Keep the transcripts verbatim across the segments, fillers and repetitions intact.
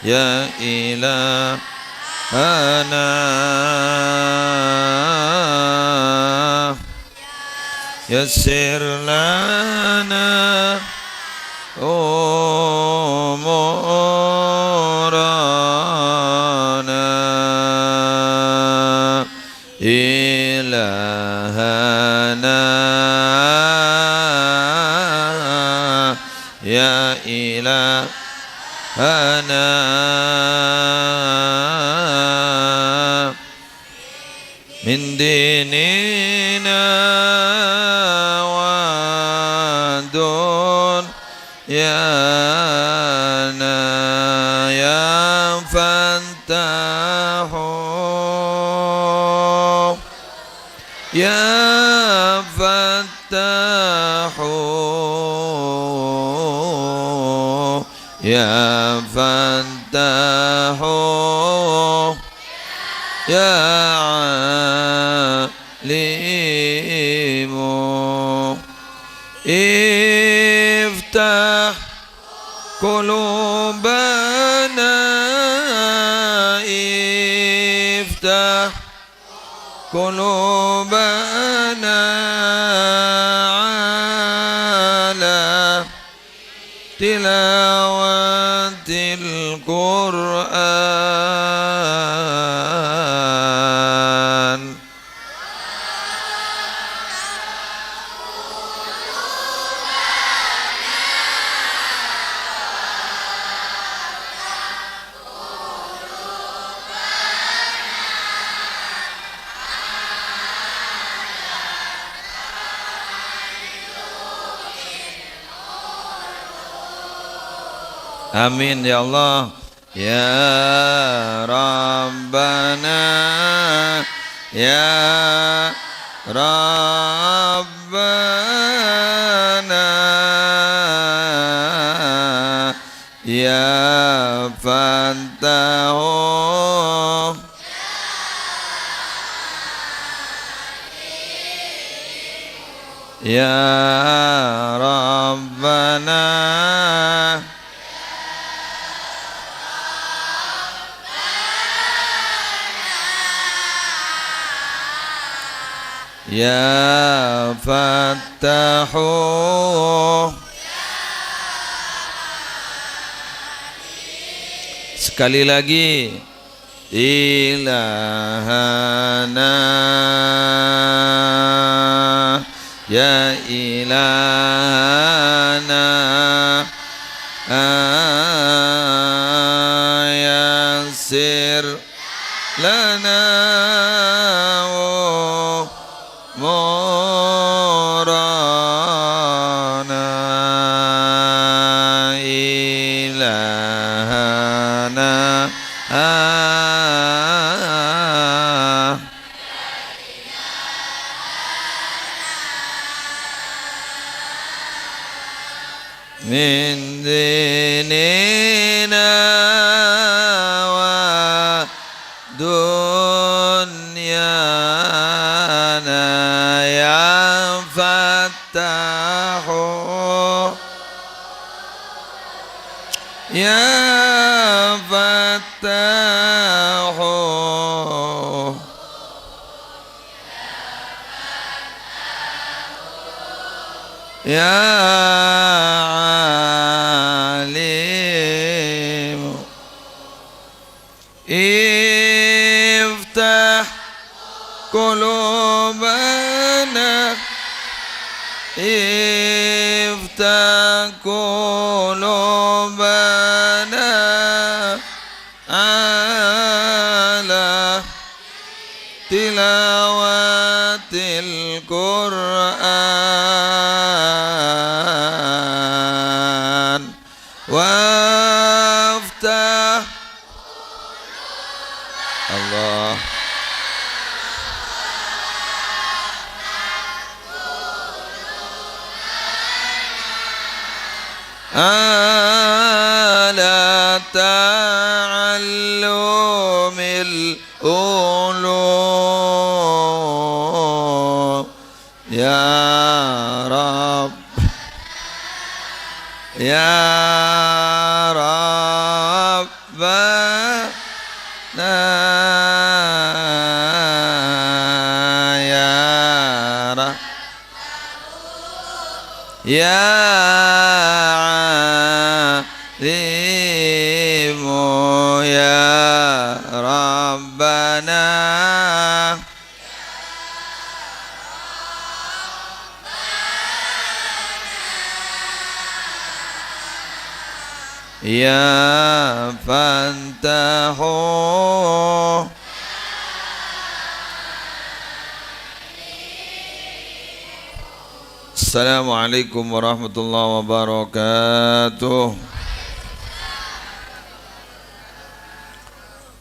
يا إلهنا، يسر لنا أمورنا. إلهنا، يا إلهنا، من ديننا ودنيانا يا فتاح، يا فتاح، يا فتاح، يا عليم. افتح قلوبنا، افتح قلوبنا على تلاوة القرآن. Amin, ya Allah. يا ربنا، يا ربنا، يا فتاح، يا ربنا. يا فتاح. Sekali lagi. إلهنا، يا إلهنا، يسر لنا أمورنا إلهنا. من ديننا ودنيانا يا فتاح، يا فتاح، يا عليم. افتح قلوبنا، افتح قلوبنا على تلاوة القرآن وافتح. الله. على تعلم العلوم. يا رب، يا رب. يا فتاح. السلام عليكم ورحمة الله وبركاته.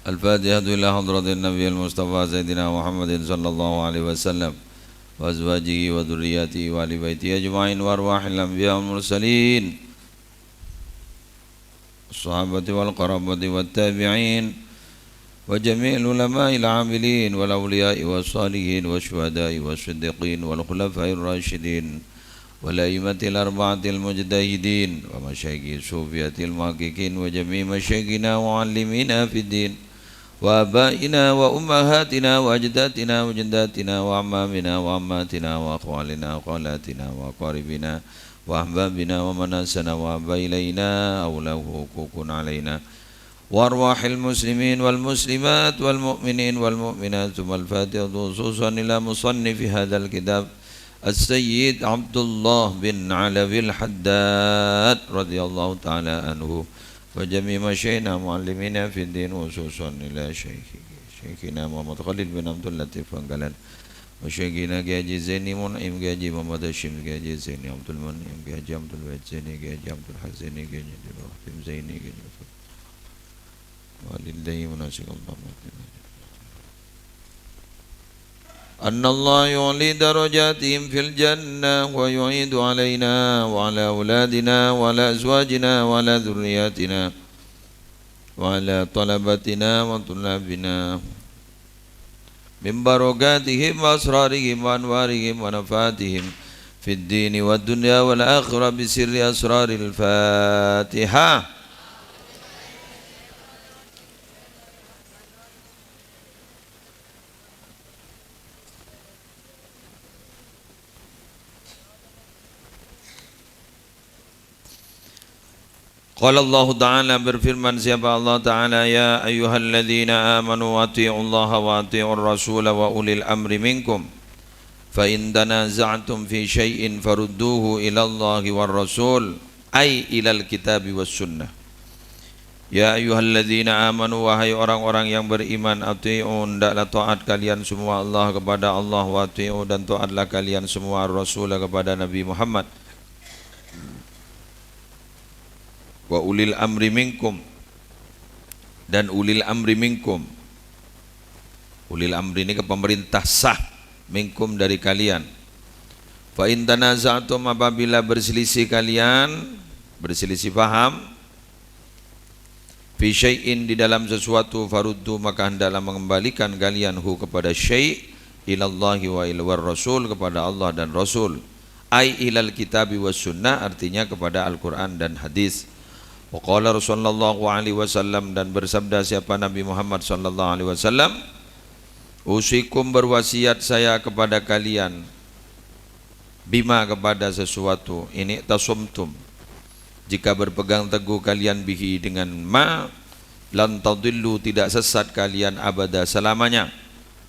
الفاتحة إلى حضرة النبي المصطفى سيدنا محمد صلى الله عليه وسلم وأزواجه وذرياته وآل بيته أجمعين وأرواح الأنبياء والمرسلين والصحابة والقرابة والتابعين وجميع العلماء العاملين والأولياء والصالحين والشهداء والصديقين والخلفاء الراشدين والأئمة الأربعة المجتهدين ومشايخ الصوفية المحققين وجميع مشايخنا ومعلمينا في الدين وآبائنا وأمهاتنا وأجدادنا وجداتنا وأعمامنا وعماتنا وأخوالنا وخالاتنا وأقاربنا وأحبابنا ومن أحسن وأحب إلينا أو له حقوق علينا وأرواح المسلمين والمسلمات والمؤمنين والمؤمنات. ثم الفاتحة خصوصا إلى مصنف هذا الكتاب السيد عبد الله بن علوي الحداد رضي الله تعالى عنه وجميع مشايخنا معلمينا في الدين، خصوصا إلى شيخ-، شيخنا محمد خليل بن عبد اللطيف بنغالان، وشيخنا كي حاجي زيني منعم، كي حاجي محمد هاشم، كي حاجي زيني عبد المنعم، كي حاجي عبد الواحد زيني، كي حاجي عبد الحق زيني، كي حاجي عبد الرحيم زيني، كي حاجي عبد، ولله مناسك الله. أن الله يعلي درجاتهم في الجنة ويعيد علينا وعلى أولادنا وعلى أزواجنا وعلى ذرياتنا وعلى طلبتنا وطلابنا من بركاتهم وأسرارهم وأنوارهم ونفحاتهم في الدين والدنيا والآخرة بسر أسرار الفاتحة. Qala Allahu Ta'ala, berfirman siapa Allah Ta'ala, "Ya ayyuhalladzina amanu ati'ullaha wa ati'ur rasula wa ulil amri minkum. Fa in tanaza'tum fi syai'in farudduhu ilallahi war rasul, ay ilal kitabi was sunnah." Ya ayyuhalladzina amanu, wahai orang-orang yang beriman, ati'u, hendaklah taat kalian semua Allah, kepada Allah, wa ati'u, dan taatlah kalian semua Rasul, kepada Nabi Muhammad. Wa ulil amri minkum, dan ulil amri minkum. Ulil amri ini ke pemerintah sah, minkum, dari kalian. Fa in tanaza'tum, apabila berselisih kalian, berselisih paham, fi syai'in, di dalam sesuatu, faruddu, maka hendaklah mengembalikan kalian, hu, kepada syai', ilallahi wa ila war rasul, kepada Allah dan Rasul. Ai ilal kitabi was sunnah, artinya kepada Al-Quran dan hadis. Wa qala Rasulullah sallallahu alaihi wasallam, dan bersabda siapa Nabi Muhammad sallallahu alaihi wasallam, "Usikum, berwasiat saya kepada kalian, bima, kepada sesuatu, ini tasumtum, jika berpegang teguh kalian bihi, dengan ma, lan tadillu, tidak sesat kalian, abada, selamanya."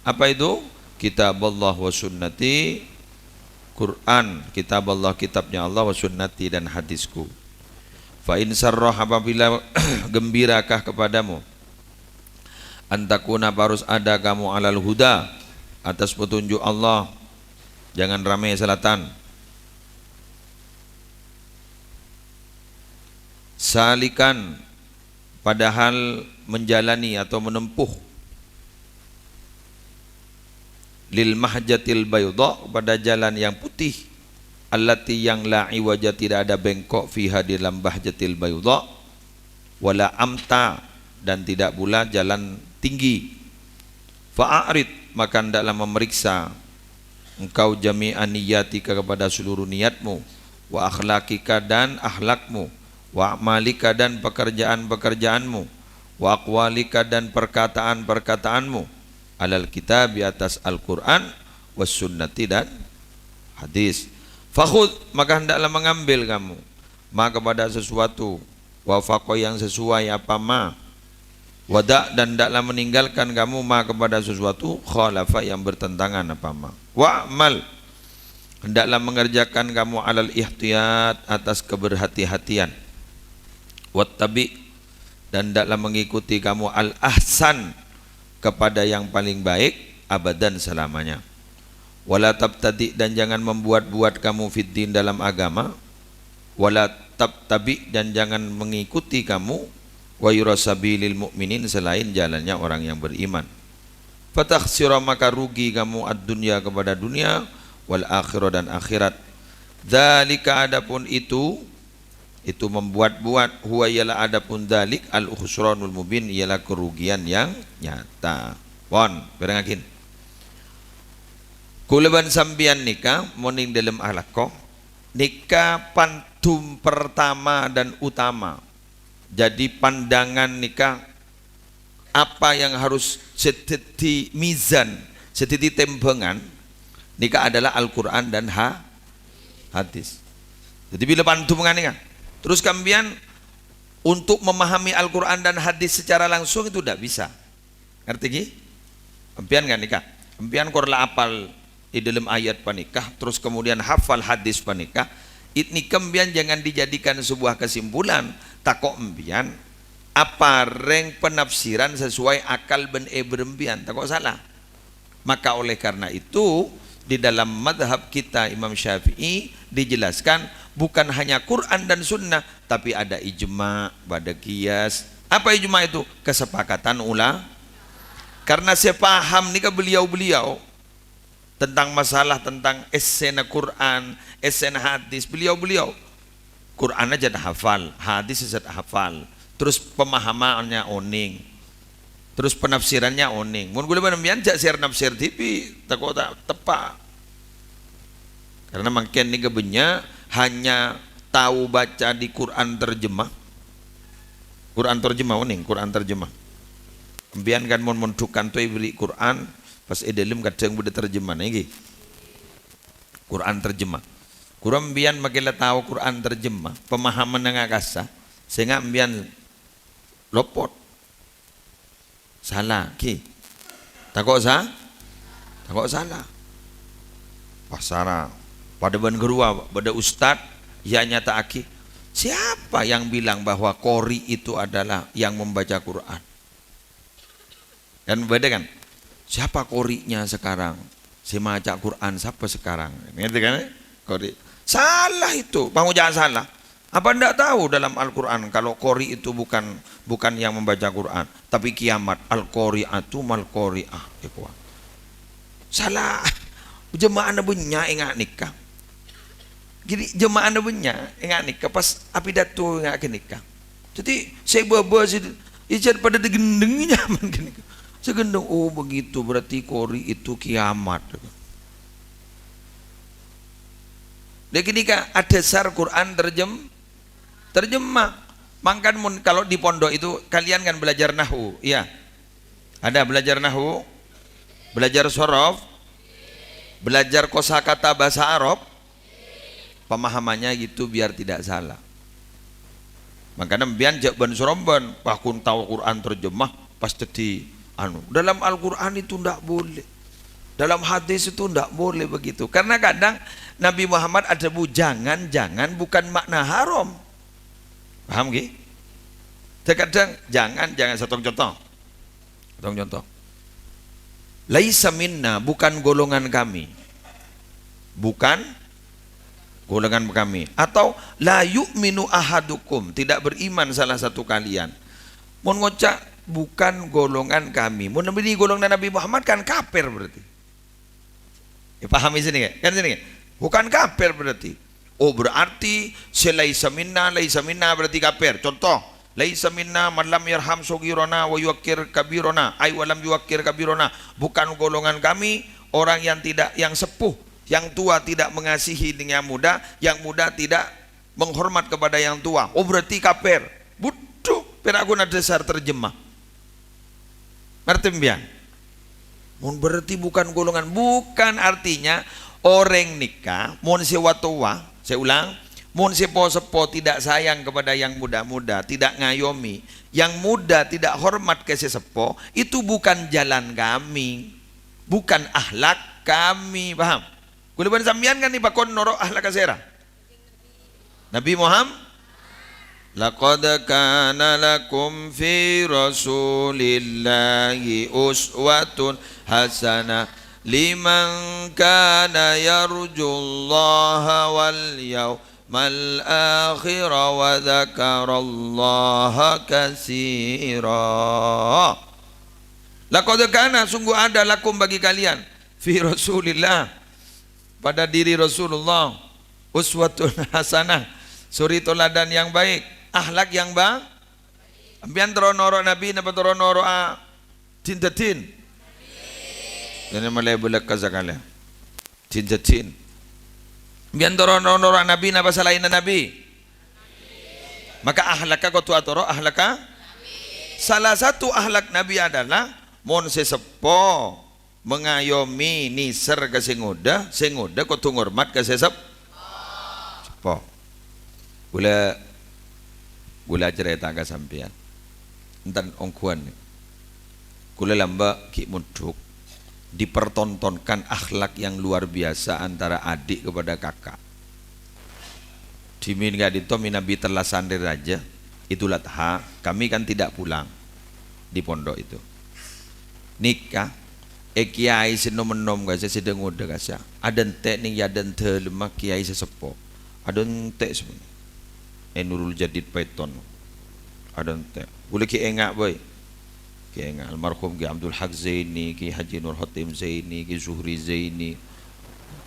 Apa itu? Kitab Allah wa sunnati, Quran, kitab Allah, kitabnya Allah, wa sunnati, dan hadisku. Fa in sarrah, apabila gembirakah kepadamu, antakuna, harus ada kamu, alal huda, atas petunjuk Allah, jangan ramai selatan. Salikan, padahal menjalani atau menempuh, lil mahjatil bayda, pada jalan yang putih, allati, yang la iwaja, tidak ada bengkok, fiha, di dalam bahjatil bayda, wala amta, dan tidak pula jalan tinggi. Fa'arid, maka hendaklah memeriksa engkau, jami'a niyatika, kepada seluruh niatmu, wa akhlakika, dan akhlakmu, wa amalika, dan pekerjaan-pekerjaanmu, wa aqwalika, dan perkataan-perkataanmu, alal kitabi, atas Al-Quran, was sunnati, dan hadis. Fakhud, maka hendaklah mengambil kamu, ma, kepada sesuatu, wafaqa, yang sesuai, apa ma, wada, dan hendaklah meninggalkan kamu, ma, kepada sesuatu, khalafa, yang bertentangan, apa ma. Wa'mal, hendaklah mengerjakan kamu, alal ihtiyat, atas keberhati-hatian. Wattabi', dan hendaklah mengikuti kamu, al-ahsan, kepada yang paling baik, abadan, selamanya. Wala tabtadi', dan jangan membuat-buat kamu, fiddin, dalam agama. Wala tabtabi', dan jangan mengikuti kamu, ghayra sabilil mu'minin, selain jalannya orang yang beriman. Fatakhsira, maka rugi kamu, ad-dunya, kepada dunia, wal akhirah, dan akhirat. Dzalika, adapun itu, itu membuat-buat, huwa, ialah adapun dzalik, al-khusranul mubin, ialah kerugian yang nyata. Pon, pèrèngngaghi. Kaulâ bân sampèyan nèka, mon neng dâlem alako, nèka pandhum pertama dan utama. Jadi, pandangan nèka apa yang harus sè dhâddhi mizan, sè dhâddhi tèmbhângan, nèka adalah Al-Qur'an dan ha-, hadis. Jadi, bilâ pandhum nganèka, terus sampèyan untuk memahami Al-Qur'an dan hadis secara langsung itu ndak bisa. Ngartè, ghi? Sampèyan nganèka, sampèyan kor la apal è dâlem ayat panèka, terus kemudian hafal hadis panèka, it-, nèka sampèyan jangan dijadikan sebuah kesimpulan, tako' sampèyan aparèng penafsiran sesuai akal bân èbârâ sampèyan, tako' sala. Maka oleh karena itu, di dalam madhab kita Imam Syafi'i dijelaskan bukan hanya Quran dan Sunnah, tapi ada ijma', ada qiyas. Apa ijma' itu? Kesepakatan ula-, karena sè paham nèka beliau-beliau, tentang masalah tentang èssèna Qur'an, èssèna hadis, beliau-beliau Qur'an aja ta' hafal, hadis aja ta' hafal, terus pemahamannya onèng, terus penafsirannya onèng. Mon kaulâ bân sampèyan jhâ' sèr-nafsèr dhibi', tako' ta' teppa'. Karena mangkèn nèka bânnya' hanya tahu baca di Qur'an terjemah. Qur'an terjemah, onèng, Qur'an terjemah. Sampèyan kan mon mondhughân to èberri' Qur'an, pas è dâlem kadhâng bâdâ terjemahna, ènggi. Qur'an terjemah. Kaulâ sampèyan makkè la tao Qur'an terjemah, pemahamanna ngakassa, sènga' sampèyan lopot. Sala, ghi. Tako' sa-, tako' sala. Pas sala. Padâ bân ghâruwa, bâdâ ustad, ya nyata'aghi, siapa yang bilang bahwa qori itu adalah yang membaca Qur'an? Kan bâdâ kan? Siapa qori'nya sekarang? Sè maca Qur'an sapa sekarang? Ngerti kan? Qori'. Salah itu, pangoca'an salah. Apa ndak tahu dalam Al-Qur'an kalau qori itu bukan, bukan yang membaca Qur'an, tapi kiamat, al-qari'atu mal-qari'ah. Ikhwan. Salah. Jema'ana bânnya' enga' nèka. Jadi, jema'ana bânnya' enga' nèka pas apidato enga' ghânèka. Jadi, sè bâbâ sè ijâ padâ ghândhâng nyaman ghânèka. Sè ghândhâng, "Oh, begitu, berarti qori itu kiamat." Lha ghânèka adhâsar Qur'an terjem-, terjemah. Mangkana mon kalau di pondok itu kalian kan belajar nahwu, iya? Ada belajar nahwu, belajar sorof, belajar kosakata bahasa Arab, pemahamannya gitu biar tidak salah. Mangkana sampèyan jhâ' bân-sorombân, "Wah, ghun tao Qur'an terjemah, pas dhâddhi anu." Dalam Al-Qur'an itu ndak boleh. Dalam hadis itu ndak boleh begitu. Karena kadang Nabi Muhammad adhâbu jangan-jangan bukan makna haram. Paham, ghi? Terkadang jangan-jangan, sèttong contoh. Tong contoh. "Laisa minna, bukan golongan kami." Bukan golongan kami. Atau, "La yu'minu ahadukum," tidak beriman salah satu kalian. Mon ngoca', "Bukan golongan kami." Mon bânnè golonganna Nabi Muhammad kan kafir berarti. Ya, pahami sini, ya? Kan sini, ya? Bukan kafir berarti. Oh, berarti sè laisa minna, laisa minna berarti kafir. Contoh, "Laisa minna man lam yarham shaghirana wa yuwaqqir kabirana," ai wa lam yuwaqqir kabirana. "Bukan golongan kami orang yang tidak, yang sepuh, yang tua tidak mengasihi yang muda, yang muda tidak menghormat kepada yang tua." Oh, berarti kafir. Budhu, pèra' ghun adhâsar terjemah. Ngartè sampèyan? Mon berarti bukan golongan, bukan, artinya orèng nèka, mon sè wa-towa, saya ulang, mon sè po-seppo tidak sayang kepada yang muda-muda, tidak ngayomi, yang muda tidak hormat ka sè seppo, itu bukan jalan kami, bukan akhlak kami, paham? Kaulâ bân sampèyan kan èpakon noro' akhlak sèra? Nabi Muhammad. لقد كان لكم في رسول الله أسوة حسنة لمن كان يرجو الله واليوم الآخر وذكر الله كثيرا. لقد كان, sungguh ada, lakum, bagi kalian, fi Rasulillah, pada diri Rasulullah, uswatun hasanah, suri toladan yang baik, akhlak yang ba-, Sampèyan terro noro' Nabi napa terro noro'a din-daddin? Kènè' malè bâlâkka sakalè. Din-daddin. Sampèyan terro noro'a Nabi napa salaènna Nabi? Maka akhlakka kodhu atoro' akhlakka. Salah satu akhlak Nabi adalah mon sè seppo mengayomi, nèser ka sè ngodâ, sè ngodâ kodhu ngormat ka sè sep-, seppo. Kaulâ, kaulâ carèta ka sampèyan. Enten ongghuwân. Kaulâ lambâ' ghi' mondhuk, dipertontonkan akhlak yang luar biasa antara adik kepada kakak. Dhimèn ka'dinto mènabi tellasan rè rajâ, Idul Adha, kami kan tidak pulang di pondok itu. Nèka, è, kèyaè sè nom-ennom ka'issa', sè dâ-ngodâ ka'issa'. Adântè' nèng è adâ'na dâlemma kèyaè sè seppo. Adântè' sè, è, Nurul Jadid Paiton. Adântè'. Kaulâ ghi' enga' bhâi. Ghi' enga' almarhum Kiai Abdul Haq Zaini, Kiai Haji Nur Khotim Zaini, Kiai Zuhri Zaini.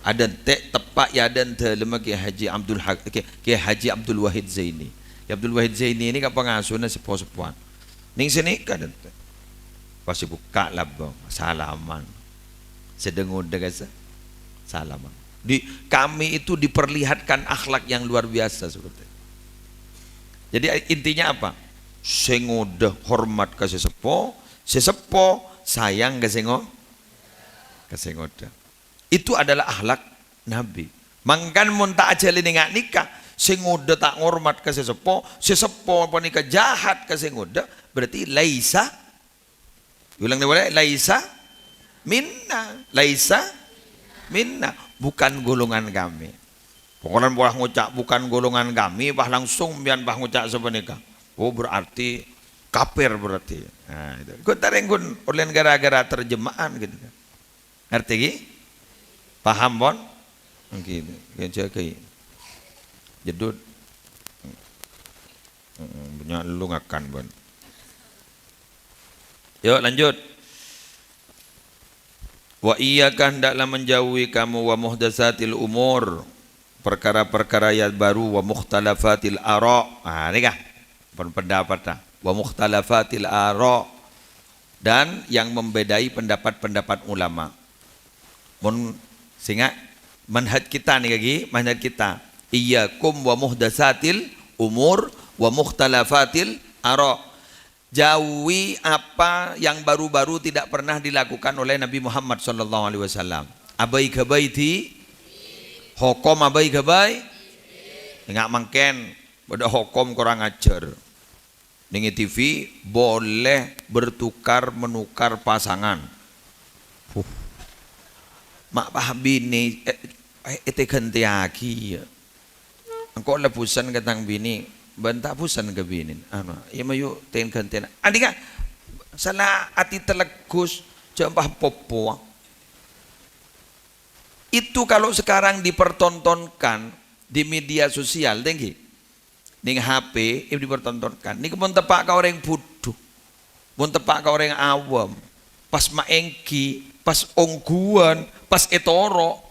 Adântè' teppa' è adâ'na dâlemma Kiai Haji Abdul Haq, Kiai, Kiai Haji Abdul Wahid Zaini. Kiai Abdul Wahid Zaini nèka pangasuwânna seppo-seppowan. Nèng sè nèka adântè'. Pas èbukka' labâng, salaman. Sè dâ-ngodâ ka'issa', salaman. Di, kami itu diperlihatkan akhlak yang luar biasa seperti itu. Jadi, intinya apa? Sè ngodâ hormat ka sè seppo, sè seppo sayang ka sè ngo-, ka sè ngodâ. Itu adalah akhlak Nabi. Mangkana mon ta' ajhâlânè nga' nèka, sè ngodâ ta' ngormat ka sè seppo, sè seppo panèka jahat ka sè ngodâ, berarti laisa Ulang polè, laisa minna, laisa minna, bukan golongan kami. Pokokna pas ngoca' bukan golongan kami, pas langsung sampèyan pas ngoca' sapanèka. Oh, berarti kafir berarti. Nah, itu. Ghun tarèng ghun olèn gara-gara terjemahan gitu kan. Ngartè ghi? Paham, pon? Ngghi, ghun jâgâi. Jeddhut. Heeh, bânnya' lu ngakan, pon. Yuk, lanjut. Wa iyyaka, hendaklah menjauhi kamu, wa muhdatsatil umur, perkara-perkara yang baru, wa mukhtalafatil ara'. Nah, nèka. Pen-, pendapat, nah. Wa mukhtalafatil ara'. Dan yang membedai pendapat-pendapat ulama. Mon sènga' manhaj kita nèka ghi, manhaj kita. Iyyakum wa muhdatsatil umur wa mukhtalafatil ara'. Jauhi apa yang baru-baru tidak pernah dilakukan oleh Nabi Muhammad sallallahu alaihi wasallam. Abâi-ghâbâi di, hokom abâi-ghâbâi. Enga' mangkèn, bâdâ hokom korang ajhâr. Nèng è T V, boleh bertukar menukar pasangan. Huh. Ma' pas binè, eh, eh, ètè-ghântèyaghi, ya. Engko' la bhusen ka tang binè, bân ta' bhusen ka binèna. Anu, ya mayu ten-ghântèna. Andika, sala ati teleggus, jhâ' pas popo. Itu kalau sekarang dipertontonkan di media sosial, tèngghi. Nèng H P, eh, dipertontonkan. Nèka mon teppa' ka orèng budhu. Mon teppa' ka orèng awam. Pas maènggi, pas ongghuwân, pas ètoro'.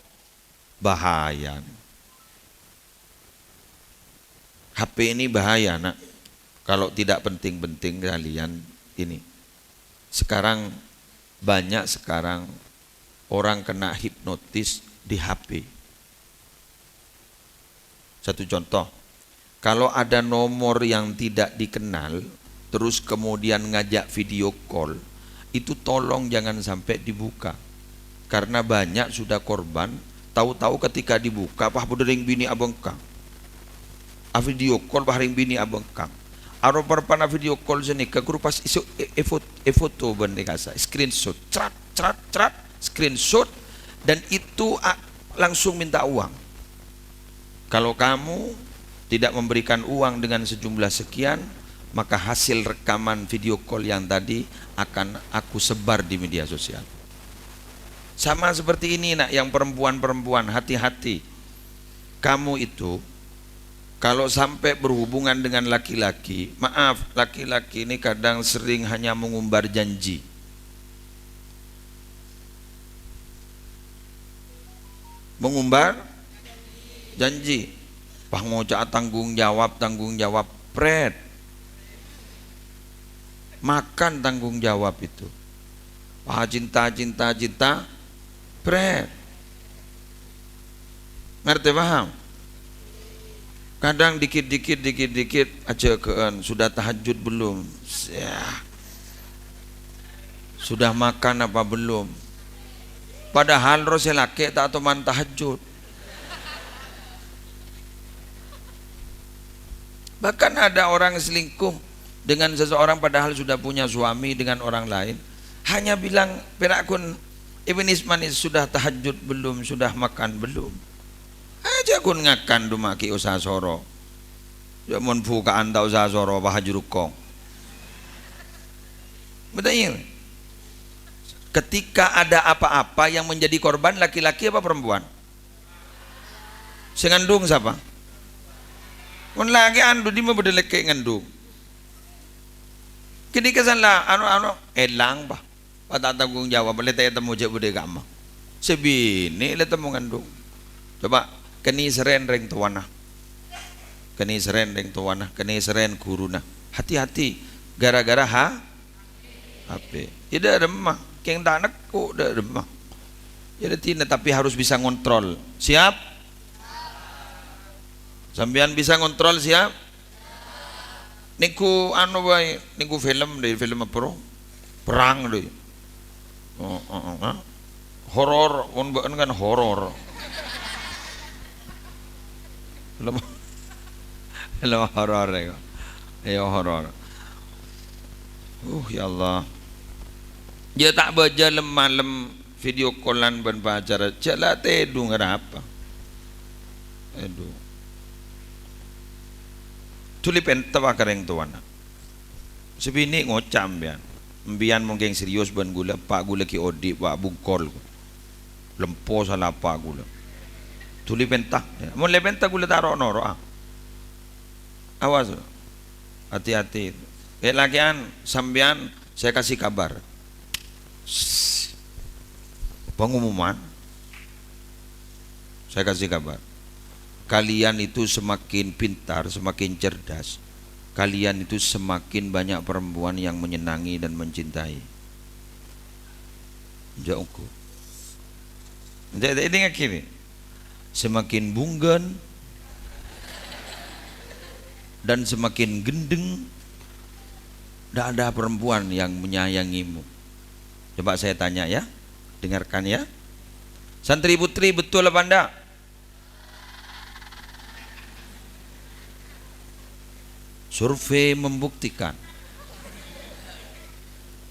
Bahaya. H P ini bahaya, nak. Kalau tidak penting-penting kalian ini. Sekarang, banyak sekarang orang kena hipnotis di H P. Satu contoh, kalau ada nomor yang tidak dikenal, terus kemudian ngajak video call, itu tolong jangan sampai dibuka. Karena banyak sudah korban, tahu-tahu ketika dibuka, pas bâdâ rèng binè' abengkang. A-video call pas rèng binè' abengkang. Aropa-ropana video call sanèka ghuru pas iso e-, efot-, efoto bân èkasa, screenshot, crat, crat, crat, screenshot, dan itu a-, langsung minta uang. Kalau kamu tidak memberikan uang dengan sejumlah sekian, maka hasil rekaman video call yang tadi akan aku sebar di media sosial. Sama seperti ini, Nak, yang perempuan-perempuan, hati-hati. Kamu itu kalau sampai berhubungan dengan laki-laki, maaf, laki-laki ini kadang sering hanya mengumbar janji. Mengumbar janji. Pas ngoca' tanggung jawab, tanggung jawab, pret. Makan tanggung jawab itu. Wah, cinta, cinta, cinta, pret. Ngartè, paham? Kadang dikit-dikit, dikit-dikit ajâgâ'ân, "Sudah tahajjud belum?" Yah. "Sudah makan apa belum?" Padahal roh sè lakè' ta' toman tahajjud. Bahkan ada orang selingkuh dengan seseorang padahal sudah punya suami dengan orang lain. Hanya bilang, "Pèra' ghun èmanis-manis, sudah tahajjud belum, sudah makan belum?" Ajâ ghun ngakan, duma'aghi usaha soro. Jâ' mon buka'an ta' usaha soro, wah, jurukong. Betul, iya? Ketika ada apa-apa yang menjadi korban, laki-laki apa perempuan? Sè ngandung sapa? Mon lakè'an, dhu dimma bâdâ lakè' ngandung? Ghânèka sala, anu, anu, èlang, pa. Pa ta' tanggung jawab, lè ta' ètemmo jâ' bâdâ è kamma. Sè binè' lè temmo ngandung. Coba, kènè' sèrèn rèng towana. Kènè' sèrèn rèng towana, kènè' sèrèn ghuruna. Hati-hati, gara-gara ha-, H P. Yâ, dâ' remma. Kèng ta' nekko', dâ' remma. Yâ, dâddhi, tapi harus bisa ngontrol. Siap? Sampèyan bisa ngontrol, siap? Nèngghu anu bhâi, nèngghu film dâ, film apa, ro? Perang dâ. Oh, oh, oh, ah. Horor, mon bâ'en kan horor. Film, film horor ya. Ya, horor. Uh, ya Allah. Yâ ta' bâjâ lem-malem video call-an bân pacarra. Jâ' la tèdung arapa. Aduh. Dhuli pènta ka rèng towana. Sè binè' ngoca' empèyan. Empèyan mon kèng serius bân ghulâ, eppa' ghulâ ghi' odi', Pa', bungkol. Lempo sala eppa' ghulâ. Dhuli pènta. Mon lè pènta ghulâ ta' ro'-noro'a. Awas. Hati-hati. Kè-lakè'an sampèyan, saya kasih kabar. Pengumuman. Saya kasih kabar. Kalian itu semakin pintar, semakin cerdas, kalian itu semakin banyak perempuan yang menyenangi dan mencintai. Jâ' ongghu. Jâ', jâ' èdingngaghi, nè. Semakin bunggen dan semakin gendeng, tidak ada perempuan yang menyayangimu. Coba saya tanya ya, dengarkan ya. Santri putri, betul apa enggak? Survei membuktikan.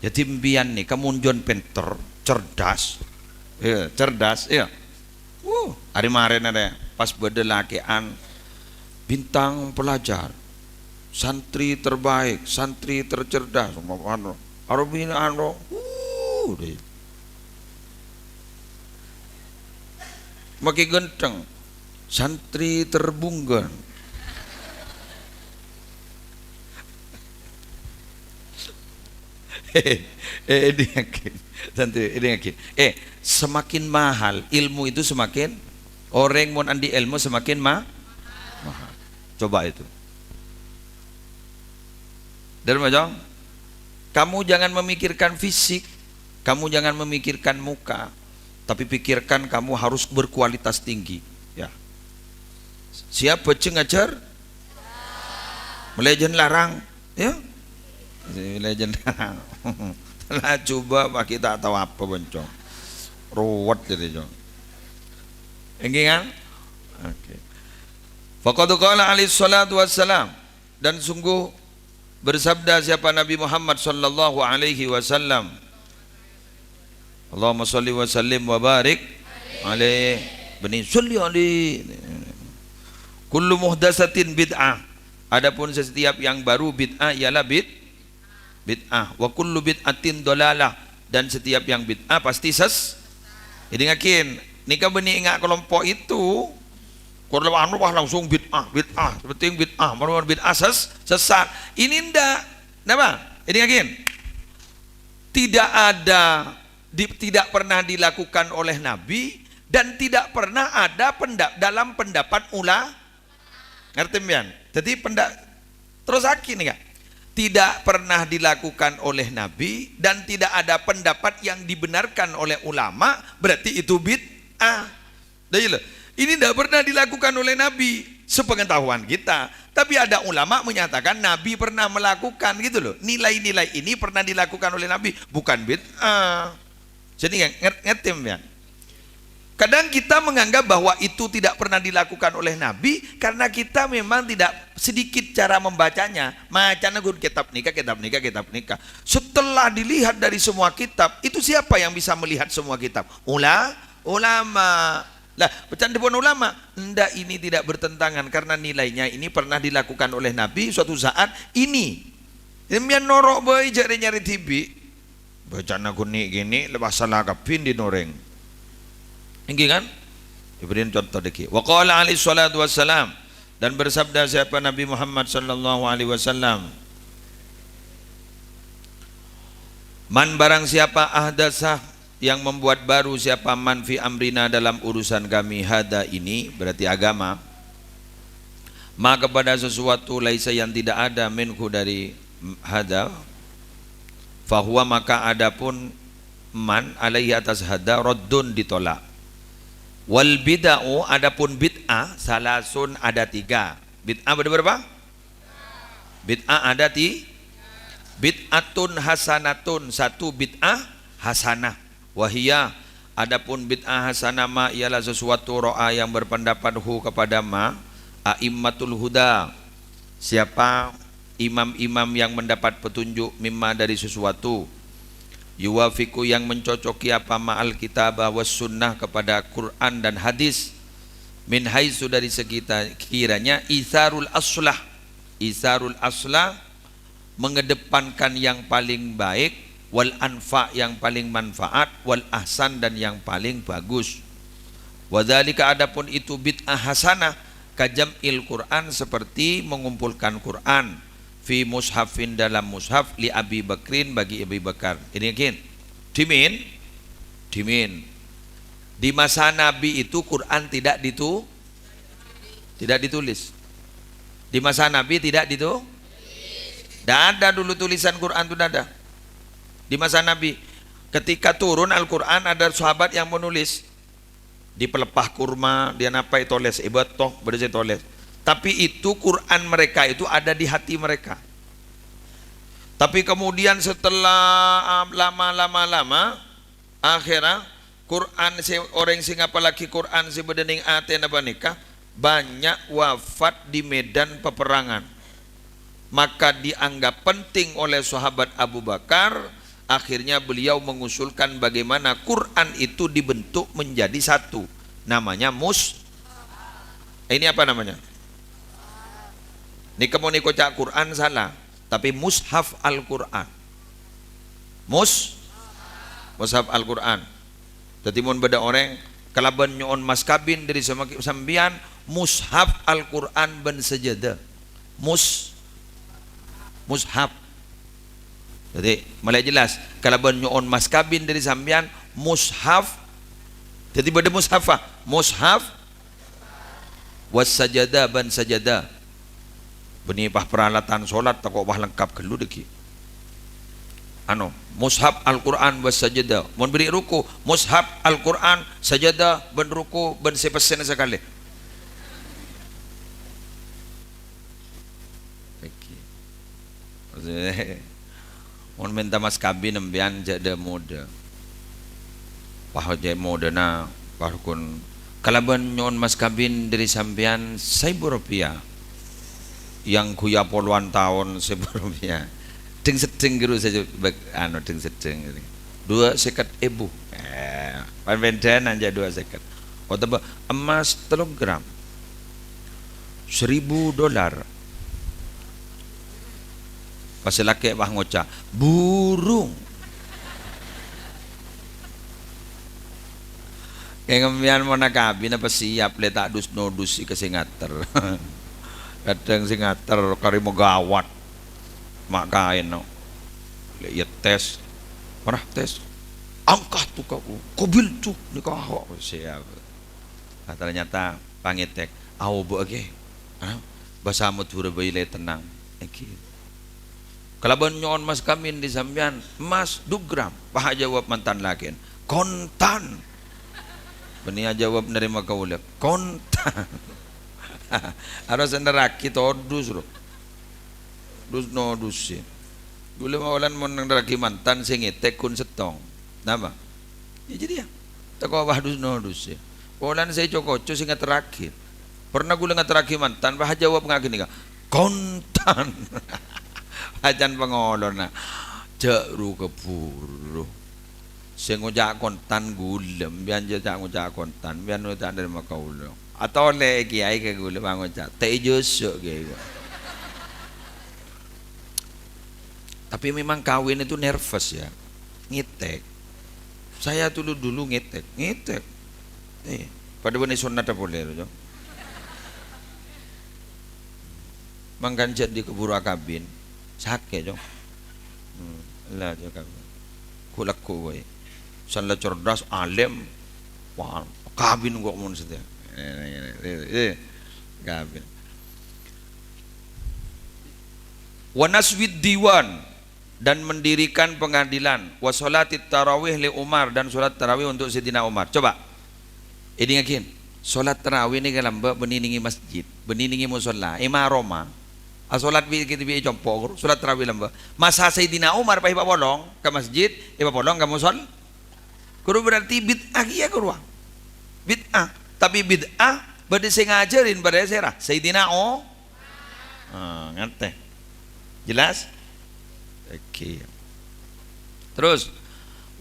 Jadi, empèyan nè, kamonjhân pènter, cerdas. Iyâ, cerdas, iyâ. Wuh, arè marèna rè, pas bâdâ lakè'an bintang pelajar, santri terbaik, santri tercerdas, anu, arè binè' anu, wuh, dè. Makè ghântheng, santri terbunggen. Eh, ini yakin. Tentu, ini yakin. Eh, semakin mahal ilmu itu, semakin orèng mon andi' ilmu semakin ma-, mahal. Coba itu. Dâri macam, kamu jangan memikirkan fisik, kamu jangan memikirkan muka, tapi pikirkan kamu harus berkualitas tinggi. Ya. Siap bhâjheng ajhâr? Mèlè jân larang, ya? Mèlè jân larang. Lah, coba, Pak, kita tahu apa, Boncong. Ruwet jadi, Cong. Enggak, kan? Oke. Faqad qala alaihi salatu wassalam. Dan sungguh bersabda siapa Nabi Muhammad sallallahu alaihi wasallam. Allahumma shalli wa sallim wa barik alaihi. Bânnè shalli alaihi. Kullu muhdatsatin bid'ah. Adapun setiap yang baru bid'ah ialah bid-, bid'ah. Wa kullu bid'atin dhalalah. Dan setiap yang bid'ah pasti ses-, jadi ngakin. Nèka bânnè enga' kelompok itu. Kalau anu, wah, langsung bid'ah, bid'ah. Seperti yang bid'ah, mara bid'ah ses-, sesat. Ini ndak. Kenapa? Ini ngakin. Tidak ada, di-, tidak pernah dilakukan oleh Nabi dan tidak pernah ada penda-, dalam pendapat ula-, ngartè sampèyan? Jadi penda-, terrosaghi nèka. Tidak pernah dilakukan oleh Nabi dan tidak ada pendapat yang dibenarkan oleh ulama, berarti itu bid'ah. Dah, iya, loh. Ini tidak pernah dilakukan oleh Nabi, sepengetahuan kita. Tapi ada ulama menyatakan Nabi pernah melakukan, gitu, loh. Nilai-nilai ini pernah dilakukan oleh Nabi, bukan bid'ah. Jadi, nger-, ngerti, sampèyan? Kadang kita menganggap bahwa itu tidak pernah dilakukan oleh Nabi karena kita memang tidak, sedikit cara membacanya. Macana ghun kitab nèka, kitab nèka, kitab nèka. Setelah dilihat dari semua kitab, itu siapa yang bisa melihat semua kitab? Ula-, ulama. Lah, bâcaan dhâbuna ulama, "Enggak, ini tidak bertentangan karena nilainya ini pernah dilakukan oleh Nabi suatu saat ini." Sampèyan noro' bhâi, jhâ' rè-nyarè dhibi'. Bâcana ghun nè'-kènè' lepas sala kabbhi andi' orèng. Èngghi kan? Èbârri'ân conto dhâggi'. Wa qala alaihi salatu wassalam, dan bersabda siapa Nabi Muhammad sallallahu alaihi wasallam, "Man, barang siapa, ahdatsa, yang membuat baru, siapa, man fi amrina, dalam urusan kami, hadza, ini," berarti agama, "ma, kepada sesuatu, laisa, yang tidak ada, minhu, dari hadza, fahuwa, maka adapun man, alaihi, atas hadza, raddun, ditolak. Wal bid'u, adapun bid'ah, salasun, ada tiga." Bid'ah ada berapa? Bid'ah ada ti-, bid'atun hasanatun, satu bid'ah hasanah. Wahia, adapun bid'ah hasanah ma ialah sesuatu, ro'a, yang berpendapat, hu, kepada ma, a'immatul huda, siapa imam-imam yang mendapat petunjuk, mimma, dari sesuatu, yuwafiqu, yang mencocoki apa, ma'al kitabah was sunnah, kepada Quran dan hadis, min haitsu, dari sekita-, kiranya, isarul aslah, isarul aslah, mengedepankan yang paling baik, wal anfa, yang paling manfaat, wal ahsan, dan yang paling bagus. Wa dzalika, adapun itu bid'ah hasanah, ka jam'il Qur'an, seperti mengumpulkan Quran, fi mushafin, dalam mushaf, li Abi Bakrin, bagi Abi Bakar. Ini yakin? Dhimin? Dhimin. Di masa Nabi itu Quran tidak ditu-, tidak ditulis. Di masa Nabi tidak ditu-, tidak ada dulu tulisan Quran itu, tidak ada. Di masa Nabi, ketika turun Al-Quran, ada sahabat yang menulis. Di pelepah kurma, dia napa, ètolès, è bâto, bâdâ sè ètolès. Tapi itu Quran mereka itu ada di hati mereka. Tapi kemudian setelah, ah, lama, lama, lama, akhirnya Quran sè, orèng sè ngapallaghi Quran sè bâdâ neng atèna panèka banyak wafat di medan peperangan. Maka dianggap penting oleh sahabat Abu Bakar, akhirnya beliau mengusulkan bagaimana Quran itu dibentuk menjadi satu. Namanya mus-, ini apa namanya? Nèka mon èkoca' Quran salah, tapi Mushaf Al-Quran. Mus-, Mushaf Al-Quran. Dhâddhi, mon bâdâ orèng kalabân nyo'on mas kabin dâri sama-, sampèyan, Mushaf Al-Quran bân sajâdâ. Mus-, Mushaf. Dhâddhi, malè jelas, kalabân nyo'on mas kabin dâri sampèyan, Mushaf. Dhâddhi, bâdâ Mushafa. Mushaf was sajâdâ bân sajâdâ. Bânnè pas paralatan sholat tako' pas lengkap ghâllu dhâggi'. Anu, Mushaf Al-Quran bân sajâdâ. Mon bâri' ruku', Mushaf Al-Quran, sajâdâ bân ruku' bân sè pèssèna sakalè. Dhâggi'. Mon mènta mas kabin sampèyan jhâ' dhâ-modhâ. Wah, jhâ' modhâna, wah, ghun. Kalabân nyo'on mas kabin dâri sampèyan saèbu rupiah. Yang kuya polowan taon saèbu rupiah. Dhing-seddhing ghâru saja bek-, anu, dhing-seddhing. Dua sèket èbu. Eh, pan bhâdhân aja dua sèket. Otabâ emmas tello gram. "Seribu dolar." Pas sè lakè' pas ngoca', "Burung." Kèng sampèyan mon akabin apa siap lè ta' dus-nodus ka sè ngater. Kadhâng sè ngater karè maghâbây. Ma' kaèn, no. Lè' iyâ tes. Mara tes. "Angkahtu ka-, qabiltu nikahaka." Siap. Nah, ternyata pangètèk. "Aobâ ghi." Hah? Bhâsa Madhurâ bhâi lè tennang. Èngghi. "Kalabân nyo'on mas kamin dâri sampèyan, mas du gram." Pas ajâwâb mantan lakèn, "Kontan." Bânnè ajâwâb narèma kaulâ, "Kontan." Harus nerraghi todus, ro. Dus-nodus sè. Kaulâ maolan mon nerraghi mantan sè ngètèk ghun sèttong. Napa? Iyâ, jârèya. Tako' pas dus-nodus sè. Polana sè co-koco sè ngaterraghi. Pernah kaulâ ngaterraghi mantan, pas ajâwâb nga' ghânèka, "Kontan." Bâcaan pangolona. Jhâ' ru-kabhuru. Sè ngoca' kontan kaulâ, sampèyan jhâ' ngoca' kontan, sampèyan ngoca' narèma kaulâ. Atolè kèyaè ka kaulâ, pas ngoca', "Ta' èjâsâ kèyaè." Tapi memang kawin itu nervous, ya. Ngètèk. Saya dulu-dulu ngètèk, ngètèk. Eh, padâ bânnè sonnadda polè, loh, Cong. Mangkana jhâ' dikabhuru akabin. Sakè', Cong. Hmm, la, Cong, kabin. Ghu'-lagghu' bhâi. San la cerdas, alim. Wah, kabin kok mon sadhâjâ. Eh, eh, eh, eh, kabin. "Wa naswid diwan," dan mendirikan pengadilan, "wa sholatit tarawih li Umar," dan sholat tarawih untuk Sayyidina Umar. Coba, èdingngaghi, sholat tarawih nèka lambâ' bânnè nèng è masjid, bânnè nèng è musholla, è ma-roma. Asholat bi', bi' compo', sholat tarawih lambâ'. Masa Sayyidina Umar pas èpapolong ka masjid, èpapolong ka musholla. Ghuru berarti bid'ah kèya, ghuru. Bid'ah. Tapi bid'ah bâdâ sè ngajhârin bâdâ sèra. Sayyidina O-, ah, ngartè. Jelas? Oke. Terus,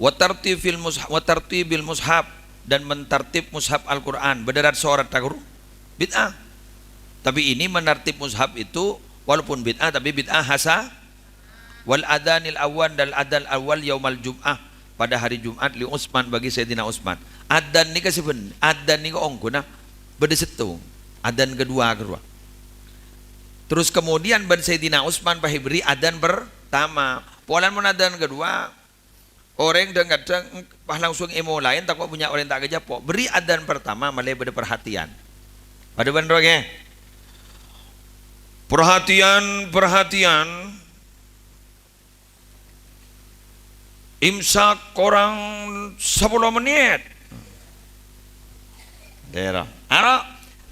"wa tartibil mushaf, wa tartibil mushaf," dan mentartib mushaf Al-Qur'an. Bâdâ rat-sorat, ta', ghuru? Bid'ah. Tapi ini menartib mushaf itu walaupun bid'ah, tapi bid'ah hasa-, "wal adzanil awwal," dan adzan awal, "yaumal jum'ah," pada hari Jumat, "li Utsman," bagi Sayyidina Utsman. Adzan nèka sè bân-, adzan nèka ongghuna bâdâ sèttong. Adzan kedua, kedua. Terus kemudian bân Sayyidina Utsman pas èberri' adzan pertama. Polana mon adzan kedua, orèng dhâng-kadhâng pas langsung èmolaè, tako' bânnya' orèng ta' kajhâpo'. Berri' adzan pertama, malè bâdâ perhatian. Padâ bân ro, ghi? Perhatian, perhatian. Imsak korang sapolo mennit. Dera. Ara,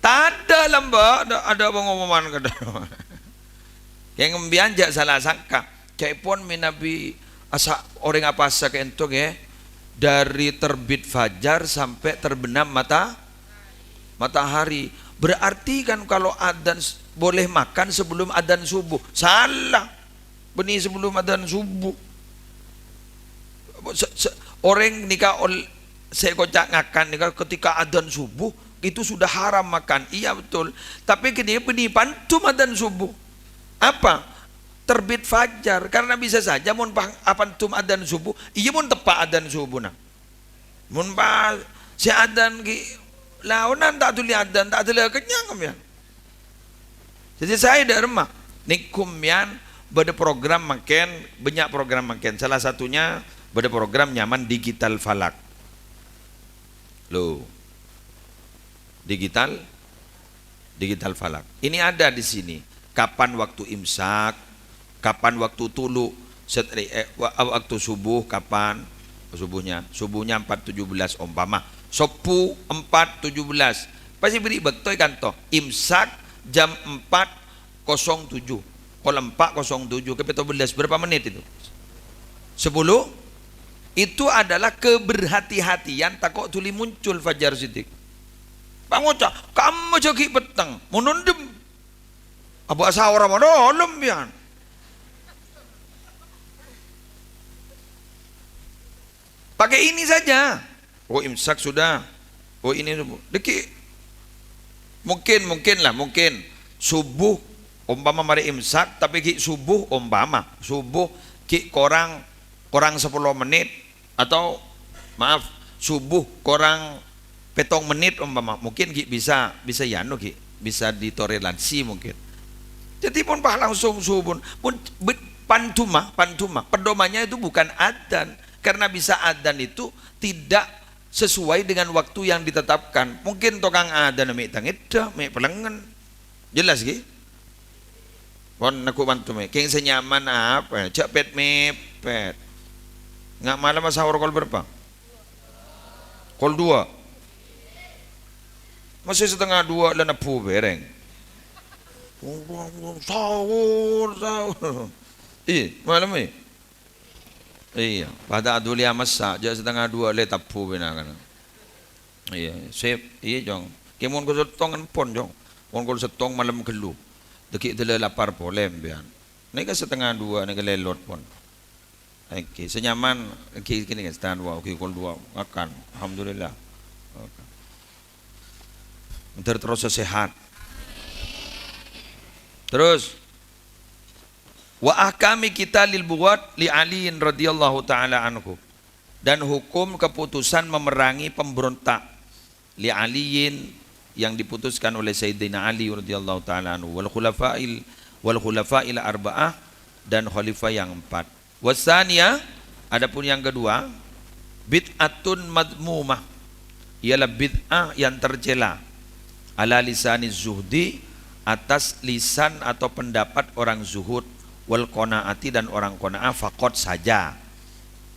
tadâ' lambâ', adâ', adâ' pengumuman kadâ'. Kèng sampèyan jhâ' sala sangka. Ca'èpon mènabi asa-, orèng apasa ka'ènto, ghi? Dari terbit fajar sampai terbenam mata-, matahari. Berarti kan kalau adzan s-, boleh makan sebelum adzan subuh. Salah. Bânnè sebelum adzan subuh. Se-, se-, orèng nèka ol-, sè èkoca' ngakan nèka ketika adzan subuh, itu sudah haram makan. Iya, betul. Tapè kènè' bânnè pandum adzan subuh. Apa? Terbit fajar. Karena bisa saja mon pa-, apandum adzan subuh, iyâ mon teppa' adzan subuhna. Mon pas sè adzan ghi' laonan ta' dhuli adzan, ta' dhuli kenyang, sampèyan. Jadi saya dâ' remma, nèko sampèyan bâdâ program mangkèn, bânnya' program mangkèn. Salah satunya bâdâ program nyamana Digital Falak. Loh. Digital Digital Falak. Ini ada di sini. Kapan waktu imsak, kapan waktu tulu, set-, eh, wa-, waktu subuh kapan? Subuhnya, subuhnya empat tujuh belas umpama. Sobbhu empat tujuh belas. Pas èberri' bâkto è kanto. Imsak jam empat kosong tujuh. Kol empat kosong tujuh ke pètto belas, berapa menit itu? Sepuluh. Itu adalah keberhati-hatian, tako' dhuli muncul Fajar Siddiq. Pangoca', "Kamma jâ' ghi' petteng, mon ondhem." Abâ' saora malem, yan. Pakai ini saja. Oh, imsak sudah. Oh, ini subuh. Dâgghi'. Mungkin, mungkin lah, mungkin. subuh, ompama marè imsak, tapè ghi' subuh, ompama subuh ghi' korang, korang sapolo mennit, atau, maaf, subuh korang pèttong mennit, ompama, mungkin ghi' bisa, bisa yanu ghi', bisa ditoleransi mungkin. Jadi pon pas langsung subuh, pon, pon, bit-, panduma, panduma, pedomannya itu bukan adzan, karena bisa adzan itu tidak sesuai dengan waktu yang ditetapkan. Mungkin tokang adzan mè' tangèdhâ, mè' pèlengngen. Jelas, ghi? Pon neggu' mantu, mè'. Kèng sè nyaman apa? Jhâ' pèt-mèpèt. Nga' malem sahur kol bârâmpa? Kol dua. Masih setengah dua la nebbhu bèrèng. Sahur, sahur. Iyâ, malem, iyâ. Iyâ, pada adulia messa, jhâ' setengah dua la tabbhu bina kana. Iyâ, sip. Iyâ, Cong. Kè mon kol sèttong empon, Cong. Mon kol sèttong malem ghâllu. Dâgghi' dâlla lapar polè empèyan. Nèka setengah dua nèka lèlot pon. Èngghi, sè nyaman, èngghi, ghi nèka setengah dua, èngghi kol dua, ngakan. Alhamdulillah. Ngakan. Mandhâr terros sehat. Terros, wa ahkami qitalil bughat li Aliin radhiyallahu ta'ala anhu. Dan hukum keputusan memerangi pemberontak li Aliin yang diputuskan oleh Sayyidina Ali radhiyallahu ta'ala anhu, wal khulafail, wal khulafail arba'ah, dan khalifah yang empat. Wasaniya, adapun yang kedua, bid'atun madmumah, ialah bid'ah yang tercela, ala lisani zuhdi, atas lisan atau pendapat orang zuhud, wal qanaati, dan orang qanaah, faqat saja.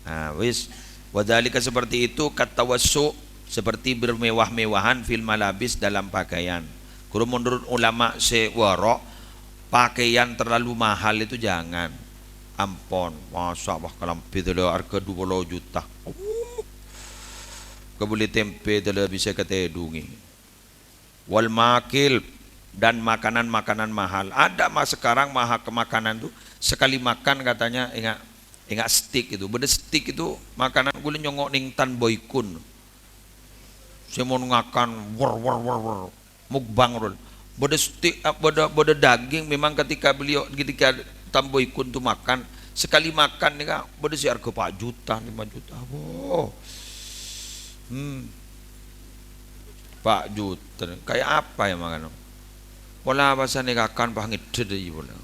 Nah, wis. Wadzalika, seperti itu, katawassu, seperti bermewah-mewahan, fil malabis, dalam pakaian. Ghuru menurut ulama sè wara', pakaian terlalu mahal itu jangan. Ampon, masa' wah kalambhi dâlla arghâ dua puluh juta. Uh. Kabelli tempe dâlla bisa katèdungè. Wal makil, dan makanan-makanan mahal. Ada, Mas, sekarang mahal ke makanan tuh, sekali makan katanya enggak, enggak steak itu. Bâdâ steak itu makanan ghulâ nyongngo' nèng Tan Boy Kun. Sè mon ngakan, wer, wer, wer, wer. Mukbang, Rul. Bâdâ steak, ah, bâdâ, bâdâ daging memang ketika beliau, ketika Tan Boy Kun tuh makan, sekali makan nèka bâdâ sè arghâ empat juta, lima juta. Wow. Hmm. Empat juta. Kayak apa ya makan? Pola pasane kakan pas ngeddet aja pola.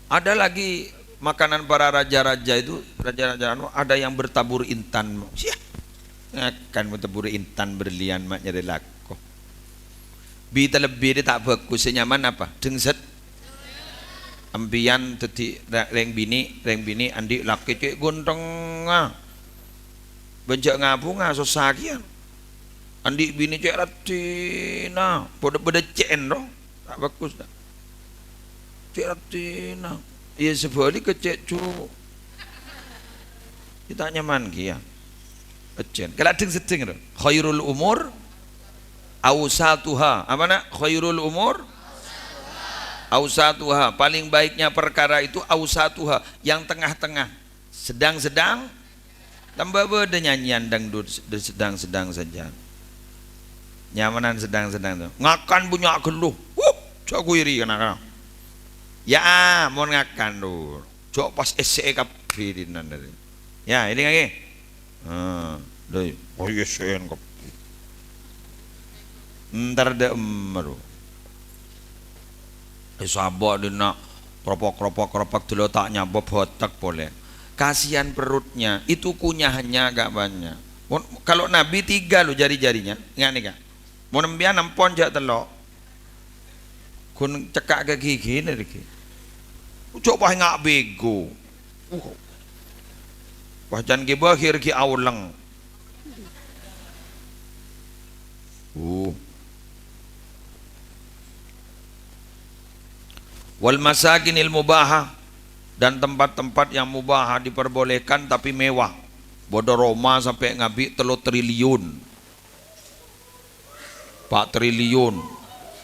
Ada lagi makanan para raja-raja itu, raja-raja anu, ada yang bertabur intan. Siah. Ngakan bertabur intan berlian mak nyari lako. Bi talebbi de ta' bagus, se nyaman apa? Dengset. Empiyan daddi ra-, reng bine, reng bine andi' lake ce' gontengnga. Ban ja' ngabunga sossa keyan. Andi' bine ce' raddhina, padha-padha ce'en ro. Ta' bagus, ta'? Ce' raddhina. Iya, sebaliknya ce' cu-, ya ta' nyaman keya. Eccen. Kala deng-seddeng ro. Khairul umur ausatuha. Apa, Nak? Khairul umur ausatuha. Paling baiknya perkara itu ausatuha, yang tengah-tengah. Sedang-sedang, tambah bâdâ nyanyian dangdut, sedang-sedang saja. Nyamanan sedang-sedang tu. Ngakan banyak ghellu. Wuh, jago iri kana-kana. Ya, mon ngakan tu. Jok pas esse'e kabbi dinan tadi. Ya, ini lagi. Nah, doi. Oh, iya, sen kabbi. Entar de emma tu. Disabok dina, kropok, kropok, kropok, dulu ta' nyabok, botak pole. Kasihan perutnya, itu kunyahnya agak banyak. Mon-, kalau Nabi tiga lo jari-jarinya, ingat nih, Kak. Mon empiyan ampon ja' tello'. Gun cekka' ka gigine riki. Ojo' pas nga' bego. Uh. Pas jan ki bahir ki auleng. Uh. Wal masakinil mubaha, dan tempat-tempat yang mubah diperbolehkan tapi mewah. Bâdâ roma sampe' ngabi' tello triliun. Pa' triliun.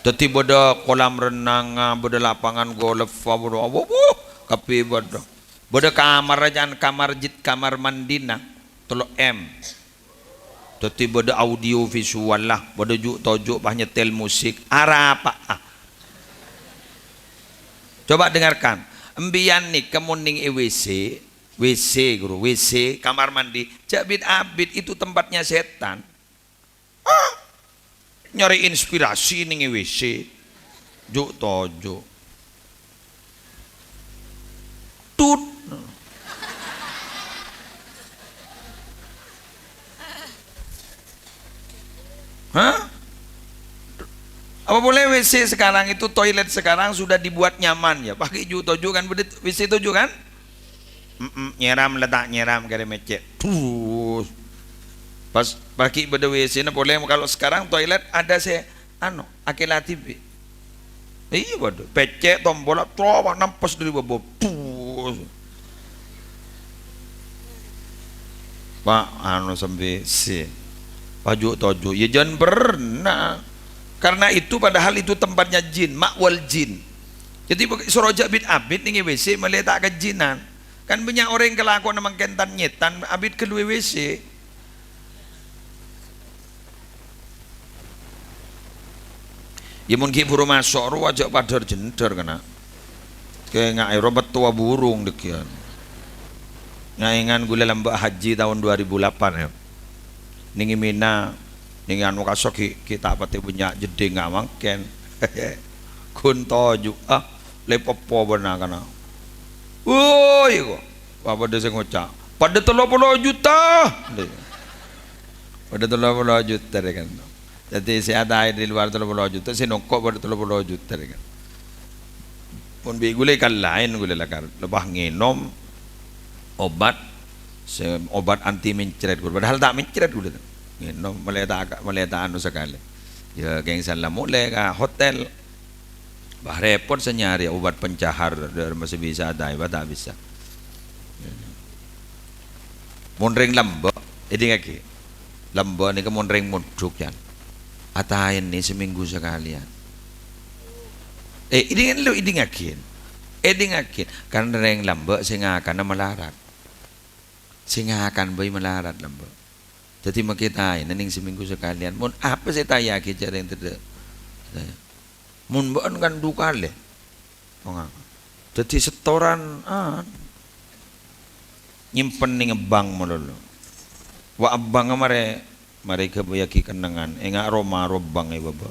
Daddi bâdâ kolam renang, bâdâ lapangan golf, bâdâ apa, wuh, kabbhi bâdâ. Bâdâ kamar ajân, kamar jit, kamar mandina, tello M. Dhâddhi bâdâ audio visual la, bâdâ ju'-toju' pas nyetel musik. Arapa'a? Coba dengarkan. Embiyan nèka mon nèng è W C, W C, Guru, W C, kamar mandi, jhâ' bit-abit, itu tempatnya setan. Ah! Nyarè inspirasi nèng è W C. Ju'-toju'. Tut. Hah? Apa boleh W C sekarang itu, toilet sekarang sudah dibuat nyaman ya? Pakai ju'-toju' kan, bedet-, W C toju' kan? Mm-mm, nyèram la ta' nyèram, karè mècè'. Bus. Pas pagi bâdâ W C-na polè, kalau sekarang toilet ada sè, anu, akèla dhibi'. Iyâ, bâdâ. Pècè' tompolla, coba nampes dâri bâbâ. Bus. Pak, anu, sambi sè. Paju'-toju'. Ya, jân pernah. Karena itu, padahal itu tempatnya jin, ma'wal jin. Jadi, soro jhâ' bit-abit nèng è W C, malè ta' kajinan. Kan bânnya' orèng kalakowanna mangkèn tan-nyètan abit ghâllu è W C. Yâ, mon ghi' buru maso' rowa jhâ' padâr-jhendâr, kana'. Kènga'è rowa pettowa burung dhâgghiyân. Ngaèngan ghulâ lambâ' haji taon dua ribu delapan, yâ. Nèng è Mina, nèng è anu kaso ghi', ghi' ta' patè bânnya' jeddhingnga mangkèn. Ghun toju', ah, lè' poppo bân na'-kana'. Woi, ko. Wah, padâ sè ngoca', "Padâ tello polo juta!" Padâ tello polo juta, rè kan. Dhâddhi sè ataè dâri luar tello polo juta, sè nongko' padâ tello polo juta, rè kan. Pon bi' ghulâ kan laèn, ghulâ lakar. Lebah ngènom obat, sè obat anti mencret, ghulâ. Padahal ta' mencret ghulâ. Ngènom, malè ta', malè ta' anu sakalè. Yâ, kèng sala molè ka hotel. Bâh, rèpot sè nyarè obat pencahar, dâ' remma sè bisa, ta' bisa. Mon rèng lambâ', èdingngaghi. Lambâ' nèka mon rèng mondhuk, yâ. Ataènè samènggu sakalèyan. Eh, èdingngaghi, èdingngaghi. Èdingngaghi. Kan rèng lambâ' sè ngakanna malarat. Sè ngakan bhâi malarat lambâ'. Dhâddhi makè taèna nèng samènggu sakalèyan. Mon apa sè ètaèyaghi jhâ' rèng tedhâ'. Mon bâ'ân kan du kalè. Wong a-, dhâddhi setoran, ah, nyimpen nèng bank malolo. Wa' bank marè, marè ghâbâyyaghi kennengngan. Enga' roma rowa bank è bâbâ.